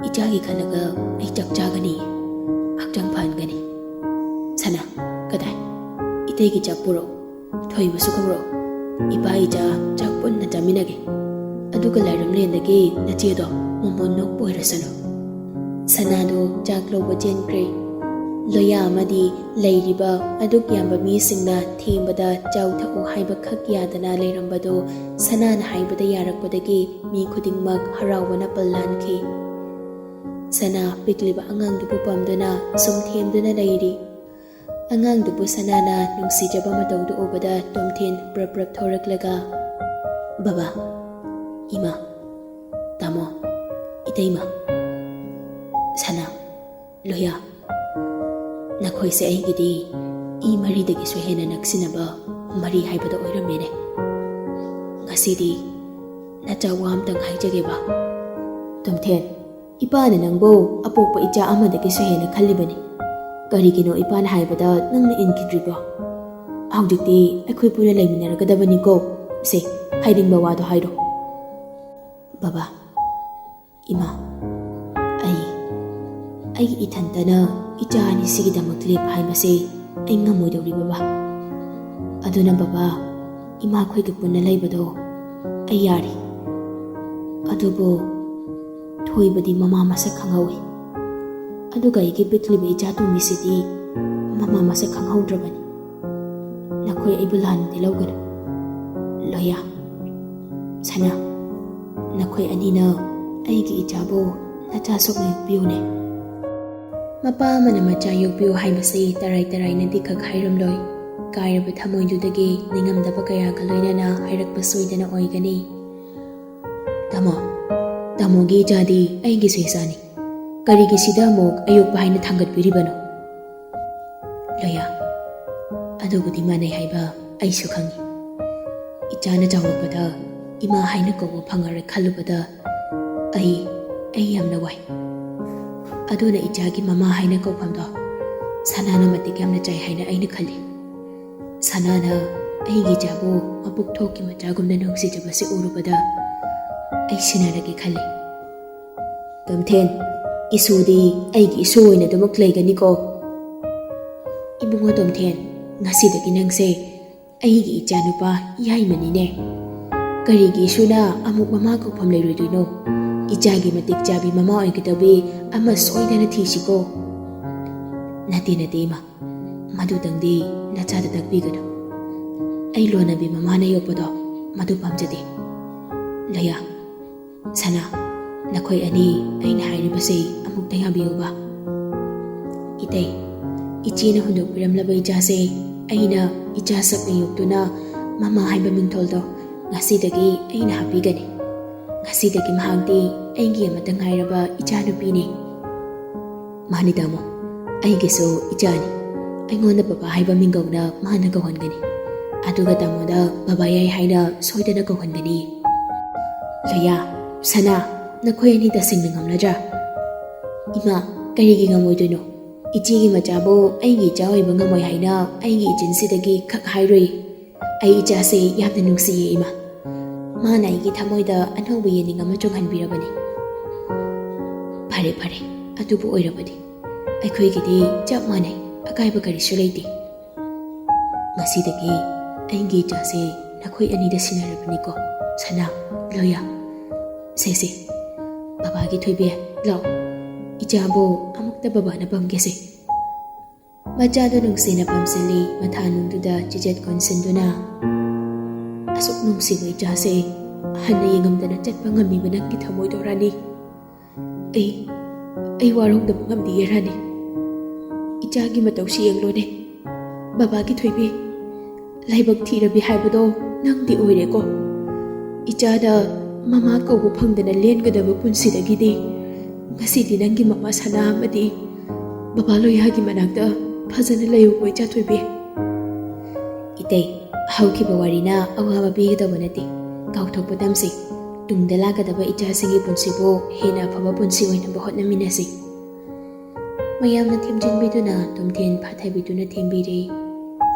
ꯏꯆꯥꯒꯤ ꯈꯜꯂꯒ ꯑꯩ ꯆꯥꯛ ꯆꯥꯒꯅꯤ꯫ ꯍꯛꯆꯥꯡ ꯐ ꯏꯇꯩꯒꯤ ꯆꯥꯛ ꯄꯨꯔꯛꯑꯣ, ꯊꯣꯏꯕꯁꯨ ꯀꯧꯔꯛꯑꯣ꯫ ꯏꯄꯥ ꯏꯆꯥ ꯆꯥꯛ ꯄꯨꯟꯅ ꯆꯥꯃꯤꯟꯅꯒꯦ꯫ ꯑꯗꯨꯒ ꯂꯥꯏꯔꯝꯂꯦꯟꯗꯒꯤ ꯅꯆꯦꯗꯣ ꯃꯣꯃꯣꯟ ꯅꯣꯛꯄ ꯑꯣꯏꯔꯁꯅꯨ꯫ ꯁꯅꯥꯗꯣ ꯆꯥꯛ ꯂꯧꯕ ꯆꯦꯟꯈ꯭ꯔꯦ꯫ ꯂꯣꯌꯥ ꯑꯃꯗꯤ ꯂꯩꯔꯤꯕ ꯑꯗꯨꯛ ꯌꯥꯝꯕ ꯃꯤꯁꯤꯡꯅ ꯊꯦꯝꯕꯗ ꯆꯥꯎ ꯊꯛꯎ ꯍꯥꯏꯕ ꯈꯛ ꯌꯥꯗꯅ ꯂꯩꯔꯝꯕꯗꯣ ꯁꯅꯥꯅ ꯍꯥꯏꯕꯗ ꯌꯥꯔꯛꯄꯗꯒꯤ ꯃꯤ ꯈꯨꯗꯤꯡꯃꯛ ꯍꯔꯥꯎꯕꯅ ꯄꯜꯂꯥꯟꯈꯤ꯫ ꯁꯅꯥ ꯄꯤꯛꯂꯤꯕ ꯑꯉꯥꯡꯗꯨꯕꯨ ꯄꯝꯗꯨꯅ ꯁꯨꯝ ꯊꯦꯝꯗꯨꯅ ꯂꯩꯔꯤ꯫ ꯑꯉꯥꯡꯗꯨꯕꯨ ꯁꯅꯥꯅ ꯅꯨꯡꯁꯤꯖꯕ ꯃꯇꯧꯗꯨ ꯎꯕꯗ ꯇꯣꯝꯊꯤꯟ ꯄ꯭ꯔꯞ ꯄ꯭ꯔꯞ ꯊꯣꯔꯛꯂꯒ, "ꯕꯕꯥ, ꯏꯃꯥ, ꯇꯥꯃꯣ, ꯏꯇꯩꯃ, ꯁꯅꯥ, ꯂꯣꯌꯥ, ꯅꯈꯣꯏꯁꯦ ꯑꯩꯒꯤꯗꯤ ꯏ ꯃꯔꯤꯗꯒꯤꯁꯨ ꯍꯦꯟꯅ ꯅꯛꯁꯤꯟꯅꯕ ꯃꯔꯤ ꯍꯥꯏꯕꯗꯣ ꯑꯣꯏꯔꯝꯃꯦꯅꯦ꯫ ꯉꯁꯤꯗꯤ ꯅꯆꯥ ꯋꯥ ꯑꯝꯇꯪ ꯍꯥꯏꯖꯒꯦꯕ꯫ ꯇꯣꯝꯊꯦꯟ, ꯏꯄꯥꯅ ꯅꯪꯕꯨ ꯑꯄꯣꯛꯄ ꯏꯆꯥ ꯑꯃꯗꯒꯤꯁꯨ ꯍꯦꯟꯅ ꯈꯜꯂꯤꯕꯅꯤ꯫ ꯀꯔꯤꯒꯤꯅꯣ ꯏꯄꯥꯅ ꯍꯥꯏꯕꯗ ꯅꯪꯅ ꯏꯟꯈꯤꯗ꯭ꯔꯤꯕꯣ? ꯍꯧꯖꯤꯛꯇꯤ ꯑꯩꯈꯣꯏ ꯄꯨꯟꯅ ꯂꯩꯃꯤꯟꯅꯔꯒꯗꯕꯅꯤꯀꯣ꯫ ꯁꯦ, ꯍꯥꯏꯅꯤꯡꯕ ꯋꯥꯗꯣ ꯍꯥꯏꯔꯣ꯫" "ꯕꯕꯥ, ꯏꯃꯥ, ꯑꯩ, ꯑꯩ ꯏꯊꯟꯇꯅ ꯏꯆꯥ ꯑꯅꯤꯁꯤꯒꯤꯗꯃꯛ ꯂꯦꯞ ꯍꯥꯏꯕꯁꯦ ꯑꯩ ꯉꯝꯃꯣꯏꯗꯧꯔꯤ ꯕꯕꯥ꯫ ꯑꯗꯨꯅ ꯕꯕꯥ, ꯏꯃꯥꯈꯣꯏꯒ ꯄꯨꯟꯅ ꯂꯩꯕꯗꯣ ꯑꯩ ꯌꯥꯔꯤ꯫ ꯑꯗꯨꯕꯨ ꯊꯣꯏꯕꯗꯤ ꯃꯃꯥ ꯃꯁꯛ ꯈꯪꯍꯧꯏ꯫ ꯑꯗꯨꯒ ꯑꯩꯒꯤ ꯄꯤꯛꯂꯤꯕ ꯏꯆꯥ ꯇꯣꯝꯕꯤꯁꯤꯗꯤ ꯃꯃꯥ ꯃꯁꯛ ꯈꯪꯍꯧꯗ꯭ꯔꯕꯅꯤ꯫ ꯅꯈꯣꯏ ꯑꯩꯕꯨ ꯂꯥꯟꯅꯗꯤ ꯂꯧꯒꯅꯨ꯫ ꯂꯣꯌꯥ, ꯁꯅꯥ, ꯅꯈꯣꯏ ꯑꯅꯤꯅ ꯑꯩꯒꯤ ꯏꯆꯥꯕꯨ ꯅꯆꯥ ꯁꯨꯛꯅ ꯌꯣꯛꯄꯤꯌꯨꯅꯦ꯫" ꯃꯄꯥ ꯑꯃꯅ ꯃꯆꯥ ꯌꯣꯛꯄꯤꯌꯨ ꯍꯥꯏꯕꯁꯤ ꯇꯔꯥꯏ ꯇꯔꯥꯏꯅꯗꯤ ꯈꯛ ꯍꯥꯏꯔꯝꯂꯣꯏ꯫ ꯀꯥꯏꯔꯕ ꯊꯃꯣꯏꯗꯨꯗꯒꯤ ꯅꯤꯡꯉꯝꯗꯕ ꯀꯌꯥꯒ ꯂꯣꯏꯅꯅ ꯍꯥꯏꯔꯛꯄ ꯁꯣꯏꯗꯅ ꯑꯣꯏꯒꯅꯤ꯫ "ꯇꯥꯃꯣ, ꯇꯥꯃꯣꯒꯤ ꯏꯆꯥꯗꯤ ꯑꯩꯒꯤꯁꯨ ꯏꯆꯥꯅꯤ꯫ ꯀꯔꯤꯒꯤ ꯁꯤꯗ ꯑꯃꯨꯛ ꯑꯌꯣꯛꯄ ꯍꯥꯏꯅ ꯊꯥꯡꯒꯠꯄꯤꯔꯤꯕꯅꯣ?" "ꯂꯣꯌꯥ, ꯑꯗꯨꯕꯨꯗꯤ ꯃꯥꯟꯅꯩ ꯍꯥꯏꯕ ꯑꯩꯁꯨ ꯈꯪꯏ꯫ ꯏꯆꯥꯅ ꯆꯥꯎꯔꯛꯄꯗ ꯏꯃꯥ ꯍꯥꯏꯅ ꯀꯧꯕ ꯐꯪꯉꯔꯣꯏ ꯈꯜꯂꯨꯕꯗ ꯑꯩ, ꯑꯩ ꯌꯥꯝꯅ ꯋꯥꯏ꯫ ꯑꯗꯨꯅ ꯏꯆꯥꯒꯤ ꯃꯃꯥ ꯍꯥꯏꯅ ꯀꯧꯐꯝꯗꯣ ꯁꯅꯥꯅ ꯃꯇꯤꯛ ꯌꯥꯝꯅ ꯆꯥꯏ ꯍꯥꯏꯅ ꯑꯩꯅ ꯈꯜꯂꯤ꯫ ꯁꯅꯥꯅ ꯑꯩꯒꯤ ꯏꯆꯥꯕꯨ ꯃꯄꯨꯛ ꯊꯣꯛꯀꯤ ꯃꯆꯥꯒꯨꯝꯅ ꯅꯨꯡꯁꯤꯖꯕꯁꯤ ꯎꯔꯨꯕꯗ ꯑꯩ ꯁꯤꯟꯅꯔꯒꯦ ꯈꯜꯂꯤ꯫" "ꯇꯣꯝꯊꯦꯟ, ꯏꯁꯨꯗꯤ ꯑꯩꯒꯤ ꯏꯁꯨ ꯑꯣꯏꯅ ꯑꯗꯨꯃꯛ ꯂꯩꯒꯅꯤꯀꯣ꯫" "ꯏꯕꯨꯡꯉꯣ ꯇꯣꯝꯊꯦꯟ, ꯉꯁꯤꯗꯒꯤ ꯅꯪꯁꯦ ꯑꯩꯒꯤ ꯏꯆꯥꯅꯨꯄꯥ ꯌꯥꯏꯃꯅꯤꯅꯦ꯫ ꯀꯔꯤꯒꯤ ꯏꯁꯨꯅ ꯑꯃꯨꯛ ꯃꯃꯥ ꯀꯧꯐꯝ ꯂꯩꯔꯣꯏꯗꯣꯏꯅꯣ? ꯏꯆꯥꯒꯤ ꯃꯇꯤꯛ ꯆꯥꯕꯤ ꯃꯃꯥ ꯑꯣꯏꯒꯗꯕꯤ ꯑꯃ ꯁꯣꯏꯗꯅ ꯊꯤꯁꯤꯀꯣ꯫ ꯅꯠꯇꯦ, ꯅꯠꯇꯦ, ꯏꯃꯥ, ꯃꯗꯨꯇꯪꯗꯤ ꯅꯆꯥꯗ ꯇꯥꯛꯄꯤꯒꯅꯨ꯫ ꯑꯩ ꯂꯣꯟꯅꯕꯤ ꯃꯃꯥꯅ ꯌꯣꯛꯄꯗꯣ ꯃꯗꯨ ꯄꯥꯝꯖꯗꯦ꯫ ꯂꯣꯌꯥ, ꯁꯅꯥ, ꯅꯈꯣꯏ ꯑꯅꯤ ꯑꯩꯅ ꯍꯥꯏꯔꯤꯕꯁꯤ ꯑꯃꯨꯛꯇ ꯌꯥꯕꯤꯌꯨꯕ꯫ ꯏꯇꯩ, ꯏꯆꯦꯅ ꯍꯨꯟꯗꯣꯛꯄꯤꯔꯝꯂꯕ ꯏꯆꯥꯁꯦ ꯑꯩꯅ ꯏꯆꯥ ꯁꯛꯅ ꯌꯣꯛꯇꯨꯅ ꯃꯃꯥ ꯍꯥꯏꯕ ꯃꯤꯡꯊꯣꯜꯗꯣ ꯉꯁꯤꯗꯒꯤ ꯑꯩꯅ ꯍꯥꯞꯄꯤꯒꯅꯤ꯫ ꯉꯁꯤꯗꯒꯤ ꯃꯍꯥꯛꯇꯤ ꯑꯩꯒꯤ ꯑꯃꯠꯇ ꯉꯥꯏꯔꯕ ꯏꯆꯥꯅꯨꯄꯤꯅꯤ꯫ ꯃꯥꯅꯤ ꯇꯥꯃꯣ, ꯑꯩꯒꯤꯁꯨ ꯏꯆꯥꯅꯤ꯫ ꯑꯩꯉꯣꯟꯗ ꯕꯕꯥ ꯍꯥꯏꯕ ꯃꯤꯡꯒꯧꯅ ꯃꯥꯅ ꯀꯧꯍꯟꯒꯅꯤ꯫ ꯑꯗꯨꯒ ꯇꯥꯃꯣꯗ ꯕꯕꯥ ꯌꯥꯏ ꯍꯥꯏꯅ ꯁꯣꯏꯗꯅ ꯀꯧꯍꯟꯒꯅꯤ꯫ ꯂꯣꯌꯥ, ꯁꯅꯥ, ꯅꯈꯣꯏ ꯑꯅꯤ ꯇꯁꯦꯡꯅ ꯉꯝꯅꯗ꯭ꯔꯥ? ꯏꯃꯥ, ꯀꯔꯤꯒꯤ ꯉꯝꯃꯣꯏꯗꯣꯏꯅꯣ? ꯏꯆꯦꯒꯤ ꯃꯆꯥꯕꯨ ꯑꯩꯒꯤ ꯏꯆꯥ ꯑꯣꯏꯕ ꯉꯝꯃꯣꯏ ꯍꯥꯏꯅ ꯑꯩꯒꯤ ꯏꯆꯤꯟꯁꯤꯗꯒꯤ ꯈꯛ ꯍꯥꯏꯔꯨꯏ꯫ ꯑꯩ ꯏꯆꯥꯁꯦ ꯌꯥꯝꯅ ꯅꯨꯡꯁꯤꯌꯦ, ꯏꯃꯥ꯫ ꯃꯥꯅ ꯑꯩꯒꯤ ꯊꯃꯣꯏꯗ ꯑꯅꯧꯕ ꯌꯦꯅꯤꯡ ꯑꯃ ꯆꯣꯡꯍꯟꯕꯤꯔꯕꯅꯤ꯫ ꯐꯔꯦ, ꯐꯔꯦ, ꯑꯗꯨꯕꯨ ꯑꯣꯏꯔꯕꯗꯤ ꯑꯩꯈꯣꯏꯒꯤꯗꯤ ꯆꯞ ꯃꯥꯟꯅꯩ, ꯑꯀꯥꯏꯕ ꯀꯔꯤꯁꯨ ꯂꯩꯇꯦ꯫ ꯉꯁꯤꯗꯒꯤ ꯑꯩꯒꯤ ꯏꯆꯥꯁꯦ ꯅꯈꯣꯏ ꯑꯅꯤꯗ ꯁꯤꯟꯅꯔꯕꯅꯤꯀꯣ, ꯁꯅꯥ, ꯂꯣꯌꯥ꯫ ꯁꯦ, ꯁꯦ, ꯕꯕꯥꯒꯤ ꯊꯣꯏꯕꯤ, ꯂꯥꯎ꯫ ꯏꯆꯥꯕꯨ ꯑꯃꯨꯛꯇ ꯕꯕꯥꯅ ꯄꯝꯒꯦꯁꯦ꯫ ꯃꯆꯥꯗꯨ ꯅꯨꯡꯁꯤꯅ ꯄꯝꯁꯤꯜꯂꯤ, ꯃꯊꯥꯅꯨꯡꯗꯨꯗ ꯆꯤꯆꯦꯠ ꯀꯣꯟꯁꯤꯟꯗꯨꯅ꯫ ꯑꯁꯨꯛ ꯅꯨꯡꯁꯤꯕ ꯏꯆꯥꯁꯦ ꯍꯟꯅ ꯌꯦꯡꯉꯝꯗꯅ ꯆꯠꯄ ꯉꯝꯃꯤꯕ ꯅꯪꯒꯤ ꯊꯃꯣꯏꯗꯣ, ꯔꯥꯅꯤ꯫ ꯑꯩ, ꯑꯩ ꯋꯥꯔꯧꯗꯕ ꯉꯝꯗꯤꯌꯦ, ꯔꯥꯅꯤ꯫ ꯏꯆꯥꯒꯤ ꯃꯇꯧꯁꯤ ꯌꯦꯡꯂꯣꯅꯦ, ꯕꯕꯥꯒꯤ ꯊꯣꯏꯕꯤ꯫ ꯂꯥꯏꯕꯛ ꯊꯤꯔꯕꯤ ꯍꯥꯏꯕꯗꯣ ꯅꯪꯗꯤ ꯑꯣꯏꯔꯦꯀꯣ꯫ ꯏꯆꯥꯗ ꯃꯃꯥ ꯀꯧꯕ ꯐꯪꯗꯅ ꯂꯦꯟꯒꯗꯕ ꯄꯨꯟꯁꯤꯗꯒꯤꯗꯤ ꯉꯁꯤꯗꯤ ꯅꯪꯒꯤ ꯃꯃꯥ ꯁꯅꯥ ꯑꯃꯗꯤ ꯕꯕꯥ ꯂꯣꯌꯥꯒꯤ ꯃꯅꯥꯛꯇ ꯐꯖꯅ ꯂꯩꯌꯨꯀꯣ, ꯏꯆꯥ ꯊꯣꯏꯕꯤ꯫ ꯏꯇꯩ, ꯍꯧꯈꯤꯕ ꯋꯥꯔꯤꯅ ꯑꯋꯥꯕ ꯄꯤꯒꯗꯕ ꯅꯠꯇꯦ꯫ ꯀꯥꯎꯊꯣꯛꯄ ꯇꯝꯁꯤ꯫ ꯇꯨꯡꯗ ꯂꯥꯛꯀꯗꯕ ꯏꯆꯥꯁꯤꯡꯒꯤ ꯄꯨꯟꯁꯤꯕꯨ ꯍꯦꯟꯅ ꯑꯐꯕ ꯄꯨꯟꯁꯤ ꯑꯣꯏꯅꯕ ꯍꯣꯠꯅꯃꯤꯟꯅꯁꯤ꯫ ꯃꯌꯥꯝꯅ ꯊꯦꯝꯖꯤꯟꯕꯤꯗꯨꯅ ꯇꯣꯝꯊꯤꯟ ꯐꯥꯊꯕꯤꯗꯨꯅ ꯊꯦꯝꯕꯤꯔꯦ꯫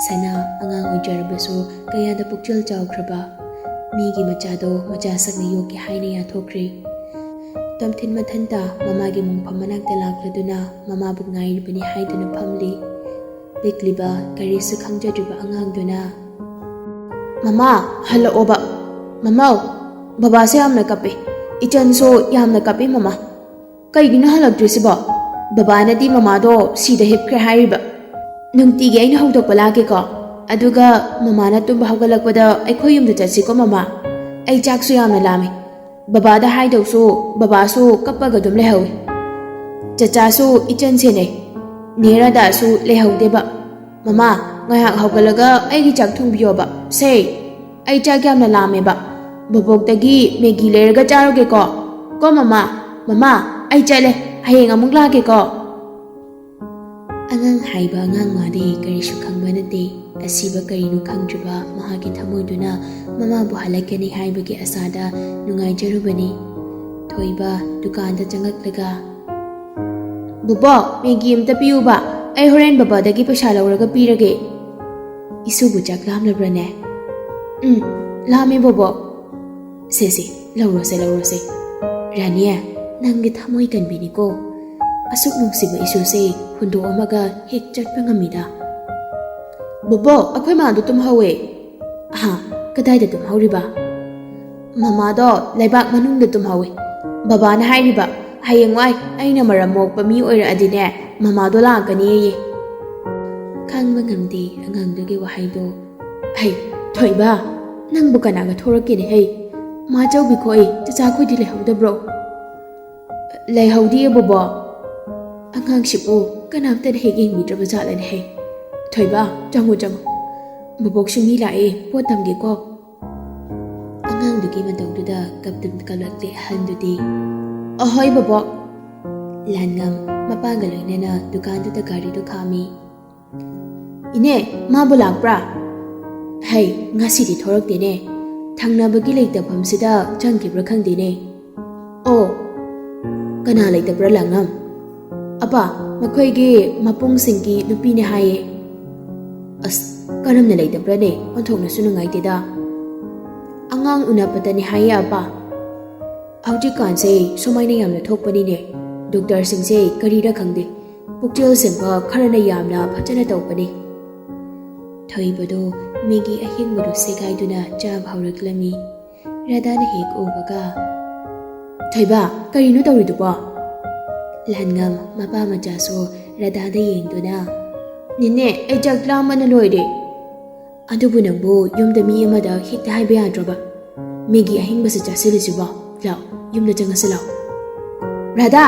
ꯁꯅꯥ ꯑꯉꯥꯡ ꯑꯣꯏꯖꯔꯕꯁꯨ ꯀꯌꯥꯗ ꯄꯨꯛꯆꯦꯜ ꯆꯥꯎꯈ꯭ꯔꯕ, ꯃꯤꯒꯤ ꯃꯆꯥꯗꯣ ꯃꯆꯥ ꯁꯛꯅ ꯌꯣꯛꯀꯦ ꯍꯥꯏꯅ ꯌꯥꯊꯣꯛꯈ꯭ꯔꯦ꯫ ꯇꯣꯝꯊꯤꯟ ꯃꯊꯟꯇ ꯃꯃꯥꯒꯤ ꯃꯣꯡꯐꯝ ꯃꯅꯥꯛꯇ ꯂꯥꯛꯂꯗꯨꯅ ꯃꯃꯥꯕꯨ ꯉꯥꯏꯔꯤꯕꯅꯤ ꯍꯥꯏꯗꯨꯅ ꯐꯝꯂꯤ꯫ ꯄꯤꯛꯂꯤꯕ ꯀꯔꯤꯁꯨ ꯈꯪꯖꯗ꯭ꯔꯤꯕ ꯑꯉꯥꯡꯗꯨꯅ, "ꯃꯃꯥ, ꯍꯜꯂꯛꯑꯣꯕ꯫ ꯃꯃꯥꯎ, ꯕꯕꯥꯁꯦ ꯌꯥꯝꯅ ꯀꯞꯄꯦ꯫ ꯏꯆꯟꯁꯨ ꯌꯥꯝꯅ ꯀꯞꯄꯦ, ꯃꯃꯥ꯫ ꯀꯩꯒꯤꯅꯣ ꯍꯜꯂꯛꯇ꯭ꯔꯤꯁꯤꯕꯣ? ꯕꯕꯥꯅꯗꯤ ꯃꯃꯥꯗꯣ ꯁꯤꯗ ꯍꯤꯞꯈ꯭ꯔꯦ ꯍꯥꯏꯔꯤꯕ꯫ ꯅꯨꯡꯇꯤꯒꯤ ꯑꯩꯅ ꯍꯧꯗꯣꯛꯄ ꯂꯥꯛꯀꯦꯀꯣ꯫ ꯑꯗꯨꯒ ꯃꯃꯥꯅ ꯇꯨꯝꯕ ꯍꯧꯒꯠꯂꯛꯄꯗ ꯑꯩꯈꯣꯏ ꯌꯨꯝꯗ ꯆꯠꯁꯤꯀꯣ, ꯃꯃꯥ꯫ ꯑꯩ ꯆꯥꯛꯁꯨ ꯌꯥꯝꯅ ꯂꯥꯝꯃꯦ꯫ ꯕꯕꯥꯗ ꯍꯥꯏꯗꯧꯁꯨ ꯕꯕꯥꯁꯨ ꯀꯞꯄꯒ ꯑꯗꯨꯝ ꯂꯩꯍꯧꯏ꯫ ꯆꯆꯥꯁꯨ ꯏꯆꯟ ꯁꯦꯟꯅꯩ꯫ ꯅꯦ ꯔꯥꯙꯥꯁꯨ ꯂꯩꯍꯧꯗꯦꯕ꯫ ꯃꯃꯥ, ꯉꯥꯏꯍꯥꯛ ꯍꯧꯒꯠꯂꯒ ꯑꯩꯒꯤ ꯆꯥꯛ ꯊꯣꯡꯕꯤꯌꯣꯕ꯫ ꯁꯦ, ꯑꯩ ꯆꯥꯛ ꯌꯥꯝꯅ ꯂꯥꯝꯃꯦꯕ꯫ ꯕꯣꯕꯣꯛꯇꯒꯤ ꯃꯦꯒꯤ ꯂꯩꯔꯒ ꯆꯥꯔꯨꯒꯦꯀꯣ꯫ ꯀꯣ ꯃꯃꯥ? ꯃꯃꯥ, ꯑꯩ ꯆꯠꯂꯦ꯫ ꯍꯌꯦꯡ ꯑꯃꯨꯛ ꯂꯥꯛꯀꯦꯀꯣ"꯫ ꯑꯉꯥꯡ ꯍꯥꯏꯕ ꯑꯉꯥꯡ ꯃꯥꯗꯤ ꯀꯔꯤꯁꯨ ꯈꯪꯕ ꯅꯠꯇꯦ꯫ ꯑꯁꯤꯕ ꯀꯔꯤꯅꯣ ꯈꯪꯗ꯭ꯔꯤꯕ ꯃꯍꯥꯛꯀꯤ ꯊꯃꯣꯏꯗꯨꯅ ꯃꯃꯥꯕꯨ ꯍꯜꯂꯛꯀꯅꯤ ꯍꯥꯏꯕꯒꯤ ꯑꯁꯥꯗ ꯅꯨꯡꯉꯥꯏꯖꯔꯨꯕꯅꯤ꯫ ꯊꯣꯏꯕ ꯗꯨꯀꯥꯟꯗ ꯆꯪꯂꯛꯂꯒ, "ꯕꯣꯕꯣꯛ, ꯃꯦꯒꯤ ꯑꯝꯇ ꯄꯤꯌꯨꯕ꯫ ꯑꯩ ꯍꯣꯔꯦꯟ ꯕꯕꯥꯗꯒꯤ ꯄꯩꯁꯥ ꯂꯧꯔꯒ ꯄꯤꯔꯒꯦ"꯫ "ꯏꯁꯨꯕꯨ ꯆꯥꯛ ꯂꯥꯝꯂꯕ꯭ꯔꯅꯦ?" "ꯎꯝ, ꯂꯥꯝꯃꯦ ꯕꯣꯕꯣꯛ"꯫ "ꯁꯦ ꯁꯦ, ꯂꯧꯔꯣꯁꯦ, ꯂꯧꯔꯣꯁꯦ꯫ ꯔꯥꯅꯤ, ꯅꯪꯒꯤ ꯊꯃꯣꯏ ꯀꯟꯕꯤꯅꯤꯀꯣ꯫ ꯑꯁꯨꯛ ꯅꯨꯡꯁꯤꯕ ꯏꯁꯨꯁꯦ ꯍꯨꯟꯗꯣꯛꯑꯝꯃꯒ ꯍꯦꯛ ꯆꯠꯄ ꯉꯝꯃꯤꯗ"꯫ "ꯕꯣꯕꯣꯛ, ꯑꯩꯈꯣꯏ ꯃꯥꯗꯣ ꯇꯨꯝꯍꯧꯋꯦ"꯫ "ꯑꯍꯥ, ꯀꯗꯥꯏꯗ ꯇꯨꯝꯍꯧꯔꯤꯕ?" "ꯃꯃꯥꯗꯣ ꯂꯩꯕꯥꯛ ꯃꯅꯨꯡꯗ ꯇꯨꯝꯍꯧꯋꯦ꯫ ꯕꯕꯥꯅ ꯍꯥꯏꯔꯤꯕ, ꯍꯌꯦꯡꯋꯥꯏ ꯑꯩꯅ ꯃꯔꯝ ꯃꯣꯛꯄ ꯃꯤ ꯑꯣꯏꯔꯛꯑꯗꯤꯅꯦ, ꯃꯃꯥꯗꯣ ꯂꯥꯛꯀꯅꯤꯌꯦ"꯫ ꯈꯥꯡꯕ ꯉꯝꯗꯦ ꯑꯉꯥꯡꯗꯨꯒꯤ ꯋꯥꯍꯩꯗꯣ꯫ "ꯍꯩ, ꯊꯣꯏꯕ, ꯅꯪꯕꯨ ꯀꯅꯥꯒ ꯊꯣꯔꯛꯀꯦꯅꯦ ꯍꯩ? ꯃꯥꯆꯧꯕꯤ ꯈꯣꯏ, ꯆꯆꯥ ꯈꯣꯏꯗꯤ ꯂꯩꯍꯧꯗꯕ꯭ꯔꯣ?" "ꯂꯩꯍꯧꯗꯤꯌꯦ ꯕꯣꯕꯣꯛ"꯫ "ꯑꯉꯥꯡꯁꯤꯕꯨ ꯀꯅꯥꯝꯇꯅ ꯍꯦꯛ ꯌꯦꯡꯕꯤꯗ꯭ꯔꯕ ꯖꯥꯠꯂꯅꯦ ꯍꯩ? ꯊꯣꯏꯕ, ꯆꯪꯉꯨ ꯆꯪꯉꯨ꯫ ꯕꯣꯕꯣꯛꯁꯨ ꯃꯤ ꯂꯥꯛꯑꯦ, ꯄꯣꯠ ꯇꯝꯒꯦꯀꯣ"꯫ ꯑꯉꯥꯡꯗꯨꯒꯤ ꯃꯇꯧꯗꯨꯗ ꯀꯞꯇꯨꯝ ꯀꯞꯂꯛꯂꯦ ꯑꯍꯟꯗꯨꯗꯤ꯫ "ꯑꯍꯣꯏ ꯕꯣꯕꯣꯛ"꯫ ꯂꯥꯟꯉꯝ ꯃꯄꯥꯒ ꯂꯣꯏꯅꯅ ꯗꯨꯀꯥꯟꯗꯨꯗ ꯒꯥꯔꯤꯗꯨ ꯈꯥꯝꯃꯤ꯫ "ꯏꯅꯦ, ꯃꯥꯕꯨ ꯂꯥꯛꯄ꯭ꯔꯥ?" "ꯍꯩ, ꯉꯁꯤꯗꯤ ꯊꯣꯔꯛꯇꯦꯅꯦ꯫ ꯊꯪꯅꯕꯒꯤ ꯂꯩꯇꯐꯝꯁꯤꯗ ꯆꯪꯈꯤꯕ꯭ꯔꯥ ꯈꯪꯗꯦꯅꯦ"꯫ "ꯑꯣ, ꯀꯅꯥ ꯂꯩꯇꯕ꯭ꯔꯥ ꯂꯥꯡꯉꯝ?" "ꯑꯄꯥ, ꯃꯈꯣꯏꯒꯤ ꯃꯄꯨꯡꯁꯤꯡꯒꯤ ꯅꯨꯄꯤꯅꯦ ꯍꯥꯏꯌꯦ"꯫ "ꯑꯁ, ꯀꯔꯝꯅ ꯂꯩꯇꯕ꯭ꯔꯥꯅꯦ? ꯑꯣꯟꯊꯣꯛꯅꯁꯨ ꯅꯨꯡꯉꯥꯏꯇꯦꯗ"꯫ "ꯑꯉꯥꯡ ꯎꯅꯕꯗꯅꯦ ꯍꯥꯏꯌꯦ ꯑꯄꯥ"꯫ "ꯍꯧꯖꯤꯛꯀꯥꯟꯁꯦ ꯁꯨꯃꯥꯏꯅ ꯌꯥꯝꯅ ꯊꯣꯛꯄꯅꯤꯅꯦ꯫ ꯗꯣꯛꯇꯔꯁꯤꯡꯁꯦ ꯀꯔꯤꯔ ꯈꯪꯗꯦ, ꯄꯨꯛꯆꯦꯜ ꯁꯦꯡꯕ ꯈꯔꯅ ꯌꯥꯝꯅ ꯐꯖꯅ ꯇꯧꯕꯅꯤ꯫ ꯊꯣꯏꯕꯗꯨ ꯃꯦꯒꯤ ꯑꯍꯤꯡꯕꯗꯨ ꯁꯦꯒꯥꯏꯗꯨꯅ ꯆꯥꯕ ꯍꯧꯔꯛꯂꯝꯃꯤ꯫ ꯔꯥꯙꯥꯅ ꯍꯦꯛ ꯎꯕꯒ, "ꯊꯣꯏꯕ, ꯀꯔꯤꯅꯣ ꯇꯧꯔꯤꯗꯨꯕꯣ?" ꯂꯥꯟꯉꯝ ꯃꯄꯥ ꯃꯆꯥꯁꯨ ꯔꯥꯙꯥꯗ ꯌꯦꯡꯗꯨꯅ, "ꯅꯦꯅꯦ, ꯑꯩ ꯆꯥꯛ ꯂꯥꯝꯕꯅ ꯂꯣꯏꯔꯦ꯫ ꯑꯗꯨꯕꯨ ꯅꯪꯕꯨ ꯌꯨꯝꯗ ꯃꯤ ꯑꯃꯗ ꯍꯦꯛꯇ ꯍꯥꯏꯕ ꯌꯥꯗ꯭ꯔꯕ? ꯃꯦꯒꯤ ꯑꯍꯤꯡꯕꯁꯤ ꯆꯥꯁꯤꯜꯂꯤꯁꯤꯕꯣ? ꯂꯥꯎ, ꯌꯨꯝꯗ ꯆꯪꯉꯁꯤ ꯂꯥꯎ꯫ ꯔꯥꯙꯥ!"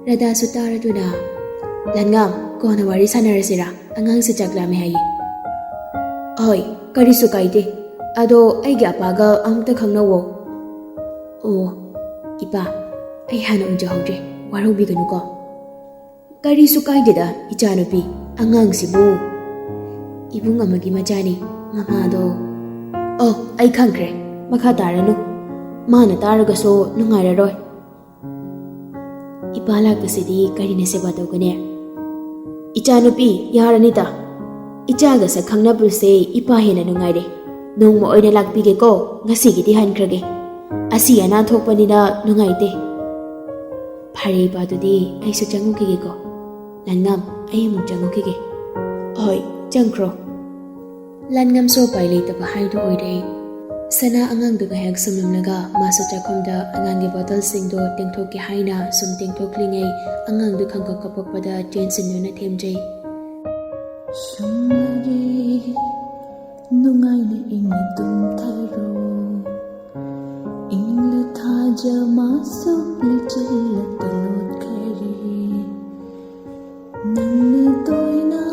ꯔꯥꯙꯥꯁꯨ ꯇꯥꯔꯗꯨꯅ, "ꯂꯥꯟꯉꯝ, ꯀꯣꯟꯅ ꯋꯥꯔꯤ ꯁꯥꯟꯅꯔꯁꯤꯔꯥ? ꯑꯉꯥꯡꯁꯦ ꯆꯥꯛ ꯂꯥꯝꯃꯦ ꯍꯥꯏꯌꯦ꯫" "ꯍꯣꯏ, ꯀꯔꯤꯁꯨ ꯀꯥꯏꯗꯦ꯫ ꯑꯗꯣ ꯑꯩꯒꯤ ꯑꯄꯥꯒ ꯑꯃꯨꯛꯇ ꯈꯪꯅꯧꯋꯣ꯫" "ꯑꯣ, ꯏꯄꯥ, ꯑꯩ ꯍꯥꯟꯅ ꯎꯖꯍꯧꯗ꯭ꯔꯦ, ꯋꯥꯔꯧꯕꯤꯒꯅꯨꯀꯣ꯫" "ꯀꯔꯤꯁꯨ ꯀꯥꯏꯗꯦꯗ, ꯏꯆꯥꯅꯨꯄꯤ, ꯑꯉꯥꯡꯁꯤꯕꯨ꯫" "ꯏꯕꯨꯡ ꯑꯃꯒꯤ ꯃꯆꯥꯅꯤ, ꯃꯃꯥꯗꯣ꯫" "ꯑꯣ, ꯑꯩ ꯈꯪꯈ꯭ꯔꯦ, ꯃꯈꯥ ꯇꯥꯔꯅꯨ꯫ ꯃꯥꯅ ꯇꯥꯔꯒꯁꯨ ꯅꯨꯡꯉꯥꯏꯔꯔꯣꯏ꯫" ꯏꯄꯥ ꯂꯥꯛꯄꯁꯤꯗꯤ ꯀꯔꯤꯅ ꯁꯦꯕꯥ ꯇꯧꯒꯅꯤ? "ꯏꯆꯥꯅꯨꯄꯤ, ꯌꯥꯔꯅꯤꯗ꯫ ꯏꯆꯥꯒ ꯁꯛ ꯈꯪꯅꯕꯁꯦ ꯏꯄꯥ ꯍꯦꯟꯅ ꯅꯨꯡꯉꯥꯏꯔꯦ꯫ ꯅꯣꯡꯃ ꯑꯣꯏꯅ ꯂꯥꯛꯄꯤꯒꯦꯀꯣ, ꯉꯁꯤꯒꯤꯗꯤ ꯍꯟꯈ꯭ꯔꯒꯦ꯫ ꯑꯁꯤ ꯑꯅꯥ ꯊꯣꯛꯄꯅꯤꯅ ꯅꯨꯡꯉꯥꯏꯇꯦ꯫" "ꯐꯔꯦ ꯏꯄꯥ, ꯑꯗꯨꯗꯤ ꯑꯩꯁꯨ ꯆꯪꯉꯨꯈꯤꯒꯦꯀꯣ꯫ ꯂꯥꯟꯉꯝ, ꯑꯩ ꯑꯃꯨꯛ ꯆꯪꯉꯨꯈꯤꯒꯦ꯫" "ꯍꯣꯏ, ꯆꯪꯈ꯭ꯔꯣ꯫" ꯂꯥꯟꯉꯝꯁꯨ ꯎꯄꯥꯏ ꯂꯩꯇꯕ ꯍꯥꯏꯗꯨ ꯑꯣꯏꯔꯦ꯫ ꯁꯅꯥ ꯑꯉꯥꯡꯗꯨ ꯉꯥꯏꯍꯥꯛ ꯁꯨꯝꯂꯝꯂꯒ ꯃꯥꯁꯨ ꯆꯥꯛꯈꯨꯝꯗ ꯑꯉꯥꯡꯒꯤ ꯕꯣꯇꯜꯁꯤꯡꯗꯣ ꯇꯦꯡꯊꯣꯛꯀꯦ ꯍꯥꯏꯅ ꯁꯨꯝ ꯇꯦꯡꯊꯣꯛꯂꯤꯉꯩ, ꯑꯉꯥꯡꯗꯨ ꯈꯪꯀꯞ ꯀꯞꯄꯛꯄꯗ ꯆꯦꯟꯁꯤꯟꯗꯨꯅ ꯊꯦꯝꯖꯩ꯫ ꯁꯨꯝꯂꯒꯦ, ꯅꯨꯡꯉꯥꯏꯅ ꯏꯪꯅ ꯇꯨꯝꯊꯔꯣ꯫ ꯏꯪꯂ ꯊꯥꯖ ꯃꯥꯁꯨꯛ ꯂꯤꯆꯤꯜꯂꯛꯇ ꯂꯣꯠꯈꯔꯦ꯫ ꯅꯪꯅ ꯇꯣꯏꯅ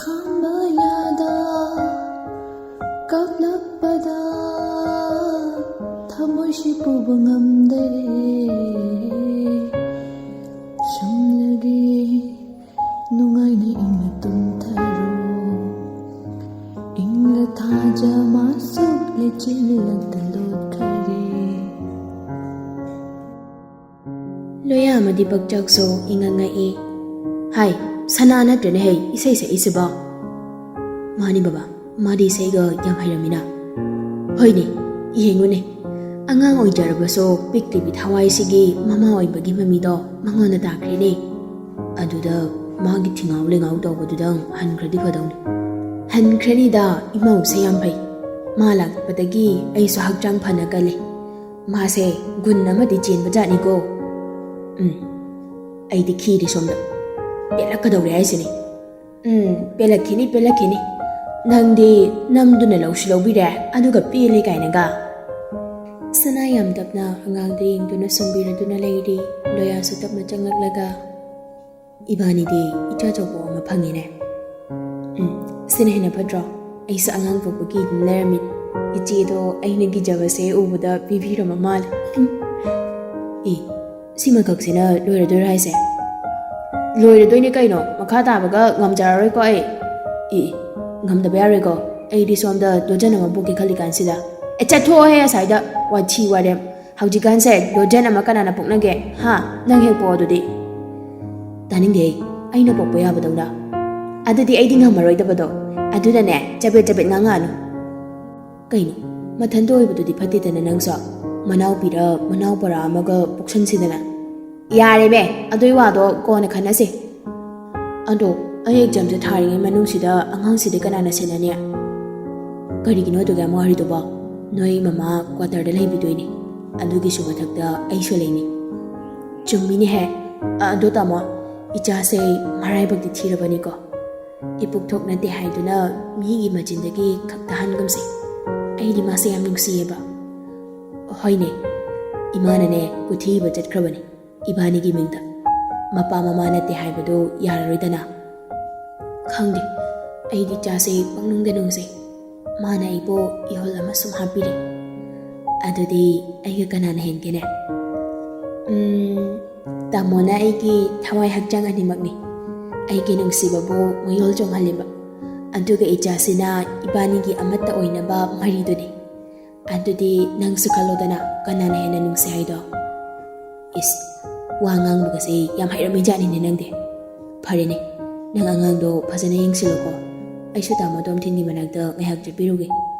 ꯈꯥꯝꯕ ꯌꯥꯗ ꯀꯞꯂꯛꯄꯗ ꯊꯃꯣꯏꯁꯤ ꯄꯨꯕ ꯉꯝꯗꯔꯦ꯫ ꯁꯨꯝꯂꯒꯦ, ꯅꯨꯡꯉꯥꯏꯅ ꯏꯪꯅ ꯇꯨꯝꯊꯔꯣ꯫ ꯏꯪꯂ ꯊꯥꯖ ꯃꯥꯁꯨꯛ ꯂꯤꯆꯤꯜꯂꯛꯇ ꯂꯣꯠꯈꯔꯦ꯫ ꯂꯣꯌꯥ ꯑꯃꯗꯤ ꯄꯛꯆꯥꯎꯁꯨ ꯏꯉꯛ ꯉꯛꯏ꯫ "ꯍꯥꯏ, ꯁꯅꯥ ꯅꯠꯇ꯭ꯔꯅꯦ ꯍꯩ ꯏꯁꯩ ꯁꯛꯏꯁꯤꯕꯣ?" "ꯃꯥꯅꯤ ꯕꯕꯥ, ꯃꯥꯗꯤ ꯏꯁꯩꯒ ꯌꯥꯝ ꯍꯩꯔꯝꯃꯤꯅ꯫" "ꯍꯣꯏꯅꯦ, ꯌꯦꯡꯉꯨꯅꯦ, ꯑꯉꯥꯡ ꯑꯣꯏꯖꯔꯕꯁꯨ ꯄꯤꯛꯂꯤꯕꯤ ꯊꯋꯥꯏꯁꯤꯒꯤ ꯃꯃꯥ ꯑꯣꯏꯕꯒꯤ ꯃꯃꯤꯗꯣ ꯃꯉꯣꯟꯗ ꯇꯥꯈ꯭ꯔꯦꯅꯦ꯫ ꯑꯗꯨꯗ ꯃꯥꯒꯤ ꯊꯤꯉꯥꯎ ꯂꯩꯉꯥꯎ ꯇꯧꯕꯗꯨꯗꯪ ꯍꯟꯈ꯭ꯔꯗꯤ ꯐꯗꯧꯅꯤ꯫ ꯍꯟꯈ꯭ꯔꯅꯤꯗ, ꯏꯃꯧꯁꯦ ꯌꯥꯝ ꯐꯩ꯫ ꯃꯥ ꯂꯥꯛꯄꯗꯒꯤ ꯑꯩꯁꯨ ꯍꯛꯆꯥꯡ ꯐꯅ ꯀꯜꯂꯦ꯫ ꯃꯥꯁꯦ ꯒꯨꯟ ꯑꯃꯗꯤ ꯆꯦꯟꯕ ꯖꯥꯠꯅꯤꯀꯣ꯫ ꯎꯝ, ꯑꯩꯗꯤ ꯈꯤꯔꯦ ꯁꯣꯝꯗ꯫ ꯄꯦꯜꯂꯛꯀꯗꯧꯔꯦ ꯍꯥꯏꯁꯤꯅꯤ꯫ ꯎꯝ, ꯄꯦꯜꯂꯛꯈꯤꯅꯤ, ꯄꯦꯜꯂꯛꯈꯤꯅꯤ꯫ ꯅꯪꯗꯤ ꯅꯝꯗꯨꯅ ꯂꯧꯁꯨ ꯂꯧꯕꯤꯔꯦ, ꯑꯗꯨꯒ ꯄꯦꯜꯂꯦ ꯀꯥꯏꯅꯒ꯫ ꯁꯅꯥ ꯌꯥꯝ ꯇꯞꯅ ꯑꯉꯥꯡꯗ ꯌꯦꯡꯗꯨꯅ ꯁꯨꯝꯕꯤꯔꯗꯨꯅ ꯂꯩꯔꯤ꯫ ꯂꯣꯌꯥꯁꯨ ꯇꯞꯅ ꯆꯪꯂꯛꯂꯒ, "ꯏꯕꯥꯅꯤꯗꯤ ꯏꯆꯥ ꯆꯧꯕ ꯑꯃ ꯐꯪꯉꯤꯅꯦ꯫ ꯎꯝ, ꯁꯤꯅ ꯍꯦꯟꯅ ꯐꯠꯇ꯭ꯔꯣ? ꯑꯩꯁꯨ ꯑꯉꯥꯡ ꯄꯣꯛꯄ ꯀꯤꯗꯨꯅ ꯂꯩꯔꯝꯃꯤꯅꯤ꯫ ꯏꯆꯦꯗꯣ ꯑꯩꯅ ꯀꯤꯖꯕꯁꯦ ꯎꯕꯗ ꯄꯤꯕꯤꯔꯝꯃ ꯃꯥꯜꯂꯦ꯫" ꯎꯝ꯫ ꯑꯦ, ꯁꯤꯃꯈꯛꯁꯤꯅ ꯂꯣꯏꯔꯗꯣꯏꯔꯥ ꯍꯥꯏꯁꯦ? ꯂꯣꯏꯔꯗꯣꯏꯅꯦ ꯀꯩꯅꯣ, ꯃꯈꯥ ꯇꯥꯕꯒ ꯉꯝꯖꯔꯔꯣꯏꯀꯣ ꯑꯩ꯫ ꯑꯦ, ꯉꯝꯗꯕ ꯌꯥꯔꯣꯏꯀꯣ꯫ ꯑꯩꯗꯤ ꯁꯣꯝꯗ ꯗꯣꯖꯟ ꯑꯃ ꯄꯣꯛꯀꯦ ꯈꯜꯂꯤ ꯀꯥꯟꯁꯤꯗ꯫ ꯑꯦ, ꯆꯠꯊꯣꯛꯑꯣꯍꯦ ꯑꯁꯥꯏꯗ, ꯋꯥꯊꯤ ꯋꯥꯔꯦꯝ꯫ ꯍꯧꯖꯤꯛꯀꯥꯟꯁꯦ ꯗꯣꯖꯟ ꯑꯃ ꯀꯅꯥꯅ ꯄꯣꯛꯅꯒꯦ? ꯍꯥ? ꯅꯪ ꯍꯦꯛ ꯄꯣꯛꯑꯣ ꯑꯗꯨꯗꯤ꯫ ꯇꯥꯅꯤꯡꯗꯦ ꯑꯩ, ꯑꯩꯅ ꯄꯣꯛꯄ ꯌꯥꯕꯗꯧꯅ꯫ ꯑꯗꯨꯗꯤ ꯑꯩꯗꯤ ꯉꯝꯃꯔꯣꯏꯗꯕꯗꯣ꯫ ꯑꯗꯨꯅꯅꯦ, ꯆꯕꯦꯠ ꯆꯕꯦꯠ ꯉꯥꯡꯉꯛꯑꯅꯨ꯫ ꯀꯩꯅꯣ, ꯃꯊꯟꯇ ꯑꯣꯏꯕꯗꯨꯗꯤ ꯐꯠꯇꯦꯗꯅ ꯅꯪꯁꯨ꯫ ꯃꯅꯥꯎꯄꯤꯔ ꯃꯅꯥꯎꯄꯥꯔ ꯑꯃꯒ ꯄꯣꯛꯁꯟꯁꯤꯗꯅ꯫ ꯌꯥꯔꯦꯃꯦ, ꯑꯗꯨꯏ ꯋꯥꯗꯣ ꯀꯣꯟꯅ ꯈꯟꯅꯁꯦ꯫ ꯑꯗꯣ, ꯑꯩ ꯑꯦꯛꯖꯥꯝꯁꯦ ꯊꯥꯔꯤꯉꯩ ꯃꯅꯨꯡꯁꯤꯗ ꯑꯉꯥꯡꯁꯤꯗꯤ ꯀꯅꯥꯅ ꯁꯦꯟꯅꯅꯤ? ꯀꯔꯤꯒꯤꯅꯣ ꯑꯗꯨꯛ ꯌꯥꯝ ꯋꯥꯔꯤꯗꯨꯕꯣ? ꯅꯣꯏ ꯃꯃꯥ ꯀ꯭ꯋꯥꯇꯔꯗ ꯂꯩꯕꯤꯗꯣꯏꯅꯤ꯫ ꯑꯗꯨꯒꯤꯁꯨ ꯃꯊꯛꯇ ꯑꯩꯁꯨ ꯂꯩꯅꯤ꯫ ꯆꯨꯝꯃꯤꯅꯦꯍꯦ꯫ ꯑꯗꯣ ꯇꯥꯃꯣ, ꯏꯆꯥꯁꯦ ꯃꯔꯥꯏꯕꯛꯇꯤ ꯊꯤꯔꯕꯅꯤꯀꯣ꯫ ꯏꯄꯨꯛ ꯊꯣꯛ ꯅꯠꯇꯦ ꯍꯥꯏꯗꯨꯅ ꯃꯤꯒꯤ ꯃꯆꯤꯟꯗꯒꯤ ꯈꯛ ꯇꯥꯍꯟꯒꯨꯝꯁꯦ꯫ ꯑꯩꯗꯤ ꯃꯥꯁꯦ ꯌꯥꯝ ꯅꯨꯡꯁꯤꯌꯦꯕ꯫ ꯍꯣꯏꯅꯦ, ꯏꯃꯥꯅꯅꯦ ꯀꯨꯊꯤ ꯏꯕ ꯆꯠꯈ꯭ꯔꯕꯅꯤ ꯏꯕꯥꯅꯤꯒꯤ ꯃꯤꯡꯗ꯫ ꯃꯄꯥ ꯃꯃꯥ ꯅꯠꯇꯦ ꯍꯥꯏꯕꯗꯨ ꯌꯥꯔꯔꯣꯏꯗꯅ꯫ ꯈꯪꯗꯦ, ꯑꯩꯗꯤ ꯏꯆꯥꯁꯦ ꯄꯪꯅꯨꯡꯗ ꯅꯨꯡꯁꯤ꯫ ꯃꯥꯅ ꯑꯩꯕꯨ ꯏꯍꯨꯜ ꯑꯃ ꯁꯨꯝ ꯍꯥꯞꯄꯤꯔꯤ꯫ ꯑꯗꯨꯗꯤ ꯑꯩꯒ ꯀꯅꯥꯅ ꯍꯦꯟꯒꯦꯅꯦ? ꯎꯝ, ꯇꯥꯃꯣꯅ ꯑꯩꯒꯤ ꯊꯋꯥꯏ ꯍꯛꯆꯥꯡ ꯑꯅꯤꯃꯛꯅꯤ꯫ ꯑꯩꯒꯤ ꯅꯨꯡꯁꯤꯕꯕꯨ ꯃꯌꯣꯜ ꯆꯣꯡꯍꯜꯂꯤꯕ꯫ ꯑꯗꯨꯒ ꯏꯆꯥꯁꯤꯅ ꯏꯕꯥꯅꯤꯒꯤ ꯑꯃꯠꯇ ꯑꯣꯏꯅꯕ ꯃꯔꯤꯗꯨꯅꯤ꯫ ꯑꯗꯨꯗꯤ ꯅꯪꯁꯨ ꯈꯜꯂꯣꯗꯅ, ꯀꯅꯥꯅ ꯍꯦꯟꯅ ꯅꯨꯡꯁꯤ ꯍꯥꯏꯗꯣ? ꯏꯁ, ꯋꯥ ꯉꯥꯡꯕꯒꯁꯦ ꯌꯥꯝ ꯍꯩꯔꯝꯃꯤ ꯖꯥꯠꯅꯤꯅꯦ ꯅꯪꯗꯤ꯫ ꯐꯔꯦꯅꯦ, ꯅꯪ ꯑꯉꯥꯡꯗꯣ ꯐꯖꯅ ꯌꯦꯡꯁꯤꯜꯂꯣꯀꯣ꯫ ꯑꯩꯁꯨ ꯇꯥꯃꯣ ꯇꯣꯝꯊꯤꯟꯒꯤ ꯃꯅꯥꯛꯇ ꯉꯥꯏꯍꯥꯛ ꯆꯠꯄꯤꯔꯨꯒꯦ꯫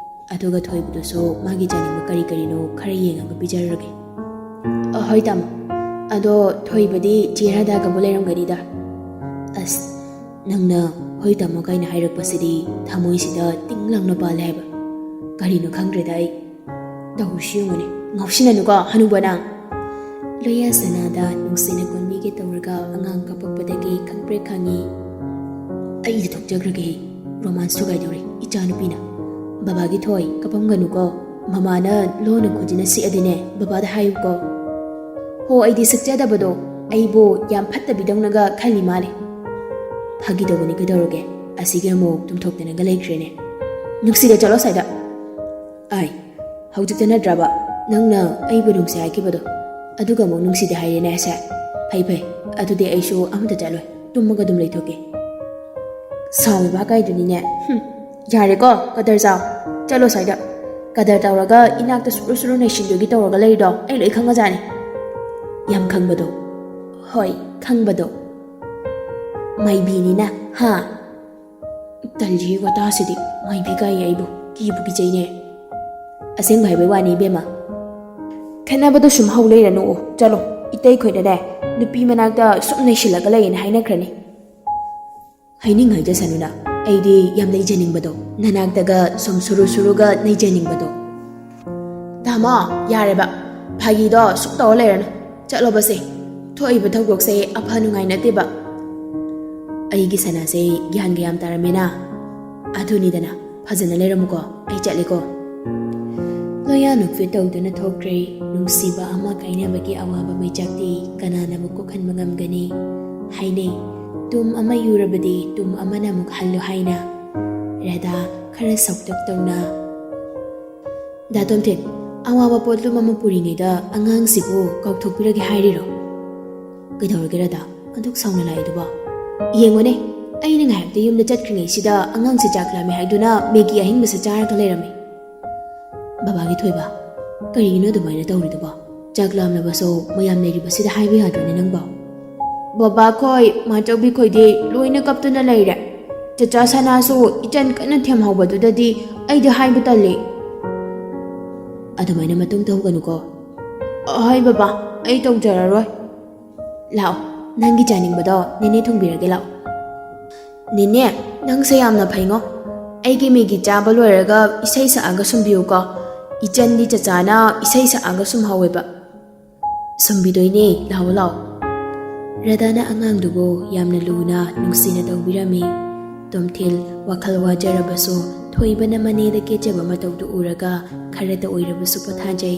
ꯑꯗꯨꯒ ꯊꯣꯏꯕꯗꯨꯁꯨ ꯃꯥꯒꯤ ꯆꯥꯅꯤꯡꯕ ꯀꯔꯤ ꯀꯔꯤꯅꯣ ꯈꯔ ꯌꯦꯡꯉꯒ ꯄꯤꯖꯔꯒꯦ꯫ ꯑ, ꯍꯣꯏ ꯇꯥꯃꯣ꯫ ꯑꯗꯣ ꯊꯣꯏꯕꯗꯤ ꯆꯦ ꯔꯥꯙꯥꯒꯕꯨ ꯂꯩꯔꯝꯒꯅꯤꯗ꯫ ꯑꯁ, ꯅꯪꯅ "ꯍꯣꯏ ꯇꯥꯃꯣ" ꯀꯥꯏꯅ ꯍꯥꯏꯔꯛꯄꯁꯤꯗꯤ ꯊꯃꯣꯏꯁꯤꯗ ꯇꯤꯡ ꯂꯥꯎꯅ ꯄꯥꯜꯂꯦ ꯍꯥꯏꯕ꯫ ꯀꯔꯤꯅꯣ ꯈꯪꯗ꯭ꯔꯦꯗ ꯑꯩ꯫ ꯇꯧꯔꯤꯁꯤ ꯌꯦꯡꯉꯨꯅꯦ, ꯉꯥꯎꯁꯤꯟꯅꯅꯨꯀꯣ ꯍꯅꯨꯕ ꯅꯪ꯫ ꯂꯣꯌꯥ ꯁꯅꯥꯗ ꯅꯨꯡꯁꯤꯅ ꯀꯣꯟꯕꯤꯒꯦ ꯇꯧꯔꯒ ꯑꯉꯥꯡ ꯀꯞꯄꯛꯄꯗꯒꯤ ꯈꯪꯄ꯭ꯔꯦꯛ ꯈꯪꯉꯤ꯫ ꯑꯩꯗ ꯊꯣꯛꯆꯈ꯭ꯔꯒꯦ, ꯔꯣꯃꯥꯟꯁ ꯊꯨꯒꯥꯏꯗꯧꯔꯦ ꯏꯆꯥꯅꯨꯄꯤꯅ꯫ "ꯕꯕꯥꯒꯤ ꯊꯣꯏ, ꯀꯞꯄꯝꯒꯅꯨꯀꯣ, ꯃꯃꯥꯅ ꯂꯣꯟꯅ ꯈꯨꯖꯤꯟꯅ ꯁꯤꯛꯑꯗꯤꯅꯦ ꯕꯕꯥꯗ ꯍꯥꯏꯌꯨꯀꯣ"꯫ "ꯍꯣ, ꯑꯩꯗꯤ ꯁꯤꯛꯆꯗꯕꯗꯣ ꯑꯩꯕꯨ ꯌꯥꯝ ꯐꯠꯇꯕꯤꯗꯧꯅꯒ ꯈꯜꯂꯤ ꯃꯥꯜꯂꯦ"꯫ "ꯐꯥꯒꯤ ꯇꯧꯕꯅꯤ, ꯀꯩꯗꯧꯔꯒꯦ? ꯑꯁꯤꯒꯤ ꯑꯃꯨꯛ ꯇꯨꯝꯊꯣꯛꯇꯅꯒ ꯂꯩꯈ꯭ꯔꯦꯅꯦ꯫ ꯅꯨꯡꯁꯤꯗ, ꯆꯠꯂꯣ ꯁ꯭ꯋꯥꯏꯗ"꯫ "ꯑꯥꯏ, ꯍꯧꯖꯤꯛꯇ ꯅꯠꯇ꯭ꯔꯕ ꯅꯪꯅ ꯑꯩꯕꯨ ꯅꯨꯡꯁꯤ ꯍꯥꯏꯈꯤꯕꯗꯣ? ꯑꯗꯨꯒ ꯑꯃꯨꯛ ꯅꯨꯡꯁꯤꯗꯦ ꯍꯥꯏꯔꯦꯅꯦ ꯁꯦ꯫ ꯐꯩ ꯐꯩ, ꯑꯗꯨꯗꯤ ꯑꯩꯁꯨ ꯑꯃꯠꯇ ꯆꯠꯂꯣꯏ, ꯇꯨꯝꯃꯒ ꯑꯗꯨꯝ ꯂꯩꯊꯣꯛꯀꯦ"꯫ ꯁꯥꯎꯔꯤꯕ ꯀꯥꯏꯗꯨꯅꯤꯅꯦ꯫ "ꯍꯨꯝ, ꯌꯥꯔꯦꯀꯣ, ꯀꯗꯔ ꯆꯥꯎ꯫ ꯆꯠꯂꯣ ꯁ꯭ꯋꯥꯏꯗ꯫ ꯀꯗꯔ ꯇꯧꯔꯒ ꯏꯅꯥꯛꯇ ꯁꯨꯔꯨ ꯁꯨꯔꯨ ꯅꯩꯁꯤꯟꯗꯣꯏꯒꯤ ꯇꯧꯔꯒ ꯂꯩꯔꯤꯗꯣ ꯑꯩ ꯂꯣꯏ ꯈꯪꯉꯖꯥꯠꯅꯤ"꯫ "ꯌꯥꯝ ꯈꯪꯕꯗꯣ"꯫ "ꯍꯣꯏ, ꯈꯪꯕꯗꯣ"꯫ "ꯃꯥꯏꯕꯤꯅꯤꯅ, ꯍꯥ"꯫ ꯇꯜꯂꯤ ꯋꯥꯇꯥꯁꯤꯗꯤ, ꯃꯥꯏꯕꯤ ꯀꯥꯏꯌꯦ ꯑꯩꯕꯨ, ꯀꯤꯕꯨ ꯀꯤꯖꯩꯅꯦ꯫ ꯑꯁꯦꯡꯕ ꯍꯥꯏꯕꯩ ꯋꯥꯅꯤ ꯏꯕꯦꯝꯃ꯫ ꯈꯠꯅꯕꯗꯣ ꯁꯨꯝ ꯍꯧ ꯂꯩꯔꯅꯨ, ꯆꯠꯂꯣ꯫ ꯏꯇꯩ ꯈꯣꯏꯅꯅꯦ, ꯅꯨꯄꯤ ꯃꯅꯥꯛꯇ ꯁꯨꯝ ꯅꯩꯁꯤꯜꯂꯒ ꯂꯩꯌꯦꯅ ꯍꯥꯏꯅꯈ꯭ꯔꯅꯤ꯫ ꯍꯥꯏꯅꯤꯡ ꯍꯥꯏꯖꯁꯅꯨꯅ, ꯑꯩꯗꯤ ꯌꯥꯝ ꯂꯩꯖꯅꯤꯡꯕꯗꯣ, ꯅꯅꯥꯛꯇꯒ ꯁꯨꯝ ꯁꯨꯔꯨ ꯁꯨꯔꯨꯒ ꯅꯩꯖꯅꯤꯡꯕꯗꯣ꯫ ꯇꯥꯃꯣ, ꯌꯥꯔꯦꯕ, ꯐꯥꯒꯤꯗꯣ ꯁꯨꯛ ꯇꯧꯔ ꯂꯩꯔꯅꯨ꯫ ꯆꯠꯂꯣꯕꯁꯦ, ꯊꯣꯛꯏꯕ ꯊꯧꯗꯣꯛꯁꯦ ꯑꯐ ꯅꯨꯡꯉꯥꯏ ꯅꯠꯇꯦꯕ꯫ ꯑꯩꯒꯤ ꯁꯅꯥꯁꯦ ꯒ꯭ꯌꯥꯟꯒ ꯌꯥꯝ ꯇꯥꯔꯝꯃꯦꯅ꯫ ꯑꯗꯨꯅꯤꯗꯅ, ꯐꯖꯅ ꯂꯩꯔꯝꯃꯨꯀꯣ, ꯑꯩ ꯆꯠꯂꯦꯀꯣ꯫ ꯂꯣꯌꯥ ꯅꯣꯛꯐꯦꯠ ꯇꯧꯗꯨꯅ ꯊꯣꯛꯈ꯭ꯔꯦ꯫ ꯅꯨꯡꯁꯤꯕ ꯑꯃ ꯀꯥꯏꯅꯕꯒꯤ ꯑꯋꯥꯕ ꯃꯩꯆꯥꯛꯇꯤ ꯀꯅꯥꯅ ꯑꯃꯨꯛ ꯀꯣꯛꯍꯟꯕ ꯉꯝꯒꯅꯤ? ꯍꯥꯏꯅꯩ, "ꯇꯨꯝ ꯑꯃ ꯌꯨꯔꯕꯗꯤ ꯇꯨꯝ ꯑꯃꯅ ꯑꯃꯨꯛ ꯍꯜꯂꯨ" ꯍꯥꯏꯅ꯫ ꯔꯥꯙꯥ, ꯈꯔ ꯁꯧꯇꯛ ꯇꯧꯅ, "ꯗꯥ ꯇꯣꯝꯊꯤꯟ, ꯑꯋꯥꯕ ꯄꯣꯠꯂꯨꯝ ꯑꯃ ꯄꯨꯔꯤꯉꯩꯗ ꯑꯉꯥꯡꯁꯤꯕꯨ ꯀꯥꯎꯊꯣꯛꯄꯤꯔꯒꯦ ꯍꯥꯏꯔꯤꯔꯣ?" "ꯀꯩꯗꯧꯔꯒꯦ ꯔꯥꯙꯥ, ꯑꯗꯨꯛ ꯁꯥꯎꯅ ꯂꯥꯛꯏꯗꯨꯕꯣ? ꯌꯦꯡꯉꯨꯅꯦ, ꯑꯩꯅ ꯉꯥꯏꯍꯥꯛꯇ ꯌꯨꯝꯗ ꯆꯠꯈ꯭ꯔꯤꯉꯩꯁꯤꯗ ꯑꯉꯥꯡꯁꯤ ꯆꯥꯛ ꯂꯥꯝꯃꯦ ꯍꯥꯏꯗꯨꯅ ꯃꯦꯒꯤ ꯑꯍꯤꯡꯕꯁꯦ ꯆꯥꯔꯒ ꯂꯩꯔꯝꯃꯤ"꯫ "ꯕꯕꯥꯒꯤ ꯊꯣꯏꯕ, ꯀꯔꯤꯒꯤꯅꯣ ꯑꯗꯨꯃꯥꯏꯅ ꯇꯧꯔꯤꯗꯨꯕꯣ? ꯆꯥꯛ ꯂꯥꯝꯂꯕꯁꯨ ꯃꯌꯥꯝ ꯂꯩꯔꯤꯕꯁꯤꯗ ꯍꯥꯏꯕ ꯌꯥꯗ꯭ꯔꯣꯅꯦ ꯅꯪꯕꯣ?" "ꯕꯕꯥ ꯈꯣꯏ, ꯃꯥꯆꯧꯕꯤ ꯈꯣꯏꯗꯤ ꯂꯣꯏꯅ ꯀꯞꯇꯨꯅ ꯂꯩꯔꯦ꯫ ꯆꯆꯥ ꯁꯅꯥꯁꯨ ꯏꯆꯟ ꯀꯟꯅ ꯊꯦꯝꯍꯧꯕꯗꯨꯗꯗꯤ ꯑꯩꯗꯤ ꯍꯥꯏꯕ ꯇꯜꯂꯤ꯫ ꯑꯗꯨꯃꯥꯏꯅ ꯃꯇꯨꯡ ꯇꯧꯒꯅꯨꯀꯣ꯫ ꯍꯣꯏ ꯕꯕꯥ, ꯑꯩ ꯇꯧꯖꯔꯔꯣꯏ꯫ ꯂꯥꯛꯑꯣ, ꯅꯪꯒꯤ ꯆꯥꯅꯤꯡꯕꯗꯣ ꯅꯦꯅꯦ ꯊꯣꯡꯕꯤꯔꯒꯦ, ꯂꯥꯛꯑꯣ꯫ ꯅꯦꯅꯦ, ꯅꯪꯁꯦ ꯌꯥꯝꯅ ꯐꯩꯉꯣ꯫ ꯑꯩꯒꯤ ꯃꯦꯒꯤ ꯆꯥꯕ ꯂꯣꯏꯔꯒ ꯏꯁꯩ ꯁꯛꯑꯒ ꯁꯨꯝꯕꯤꯌꯨꯀꯣ꯫ ꯏꯆꯟꯗꯤ ꯆꯆꯥꯅ ꯏꯁꯩ ꯁꯛꯑꯒ ꯁꯨꯝꯍꯧꯋꯦꯕ꯫ ꯁꯨꯝꯕꯤꯗꯣꯏꯅꯦ, ꯂꯥꯛꯑꯣ, ꯂꯥꯛꯑꯣ꯫ ꯔꯙꯥꯅ ꯑꯉꯥꯡꯗꯨꯕꯨ ꯌꯥꯝꯅ ꯂꯨꯅ, ꯅꯨꯡꯁꯤꯅ ꯇꯧꯕꯤꯔꯝꯃꯤ꯫ ꯇꯣꯝꯊꯤꯜ ꯋꯥꯈꯜ ꯋꯥꯖꯔꯕꯁꯨ ꯊꯣꯏꯕꯅ ꯃꯅꯦꯗ ꯀꯦꯠꯆꯕ ꯃꯇꯧꯗꯨ ꯎꯔꯒ ꯈꯔꯇ ꯑꯣꯏꯔꯕꯁꯨ ꯄꯣꯊꯥꯖꯩ꯫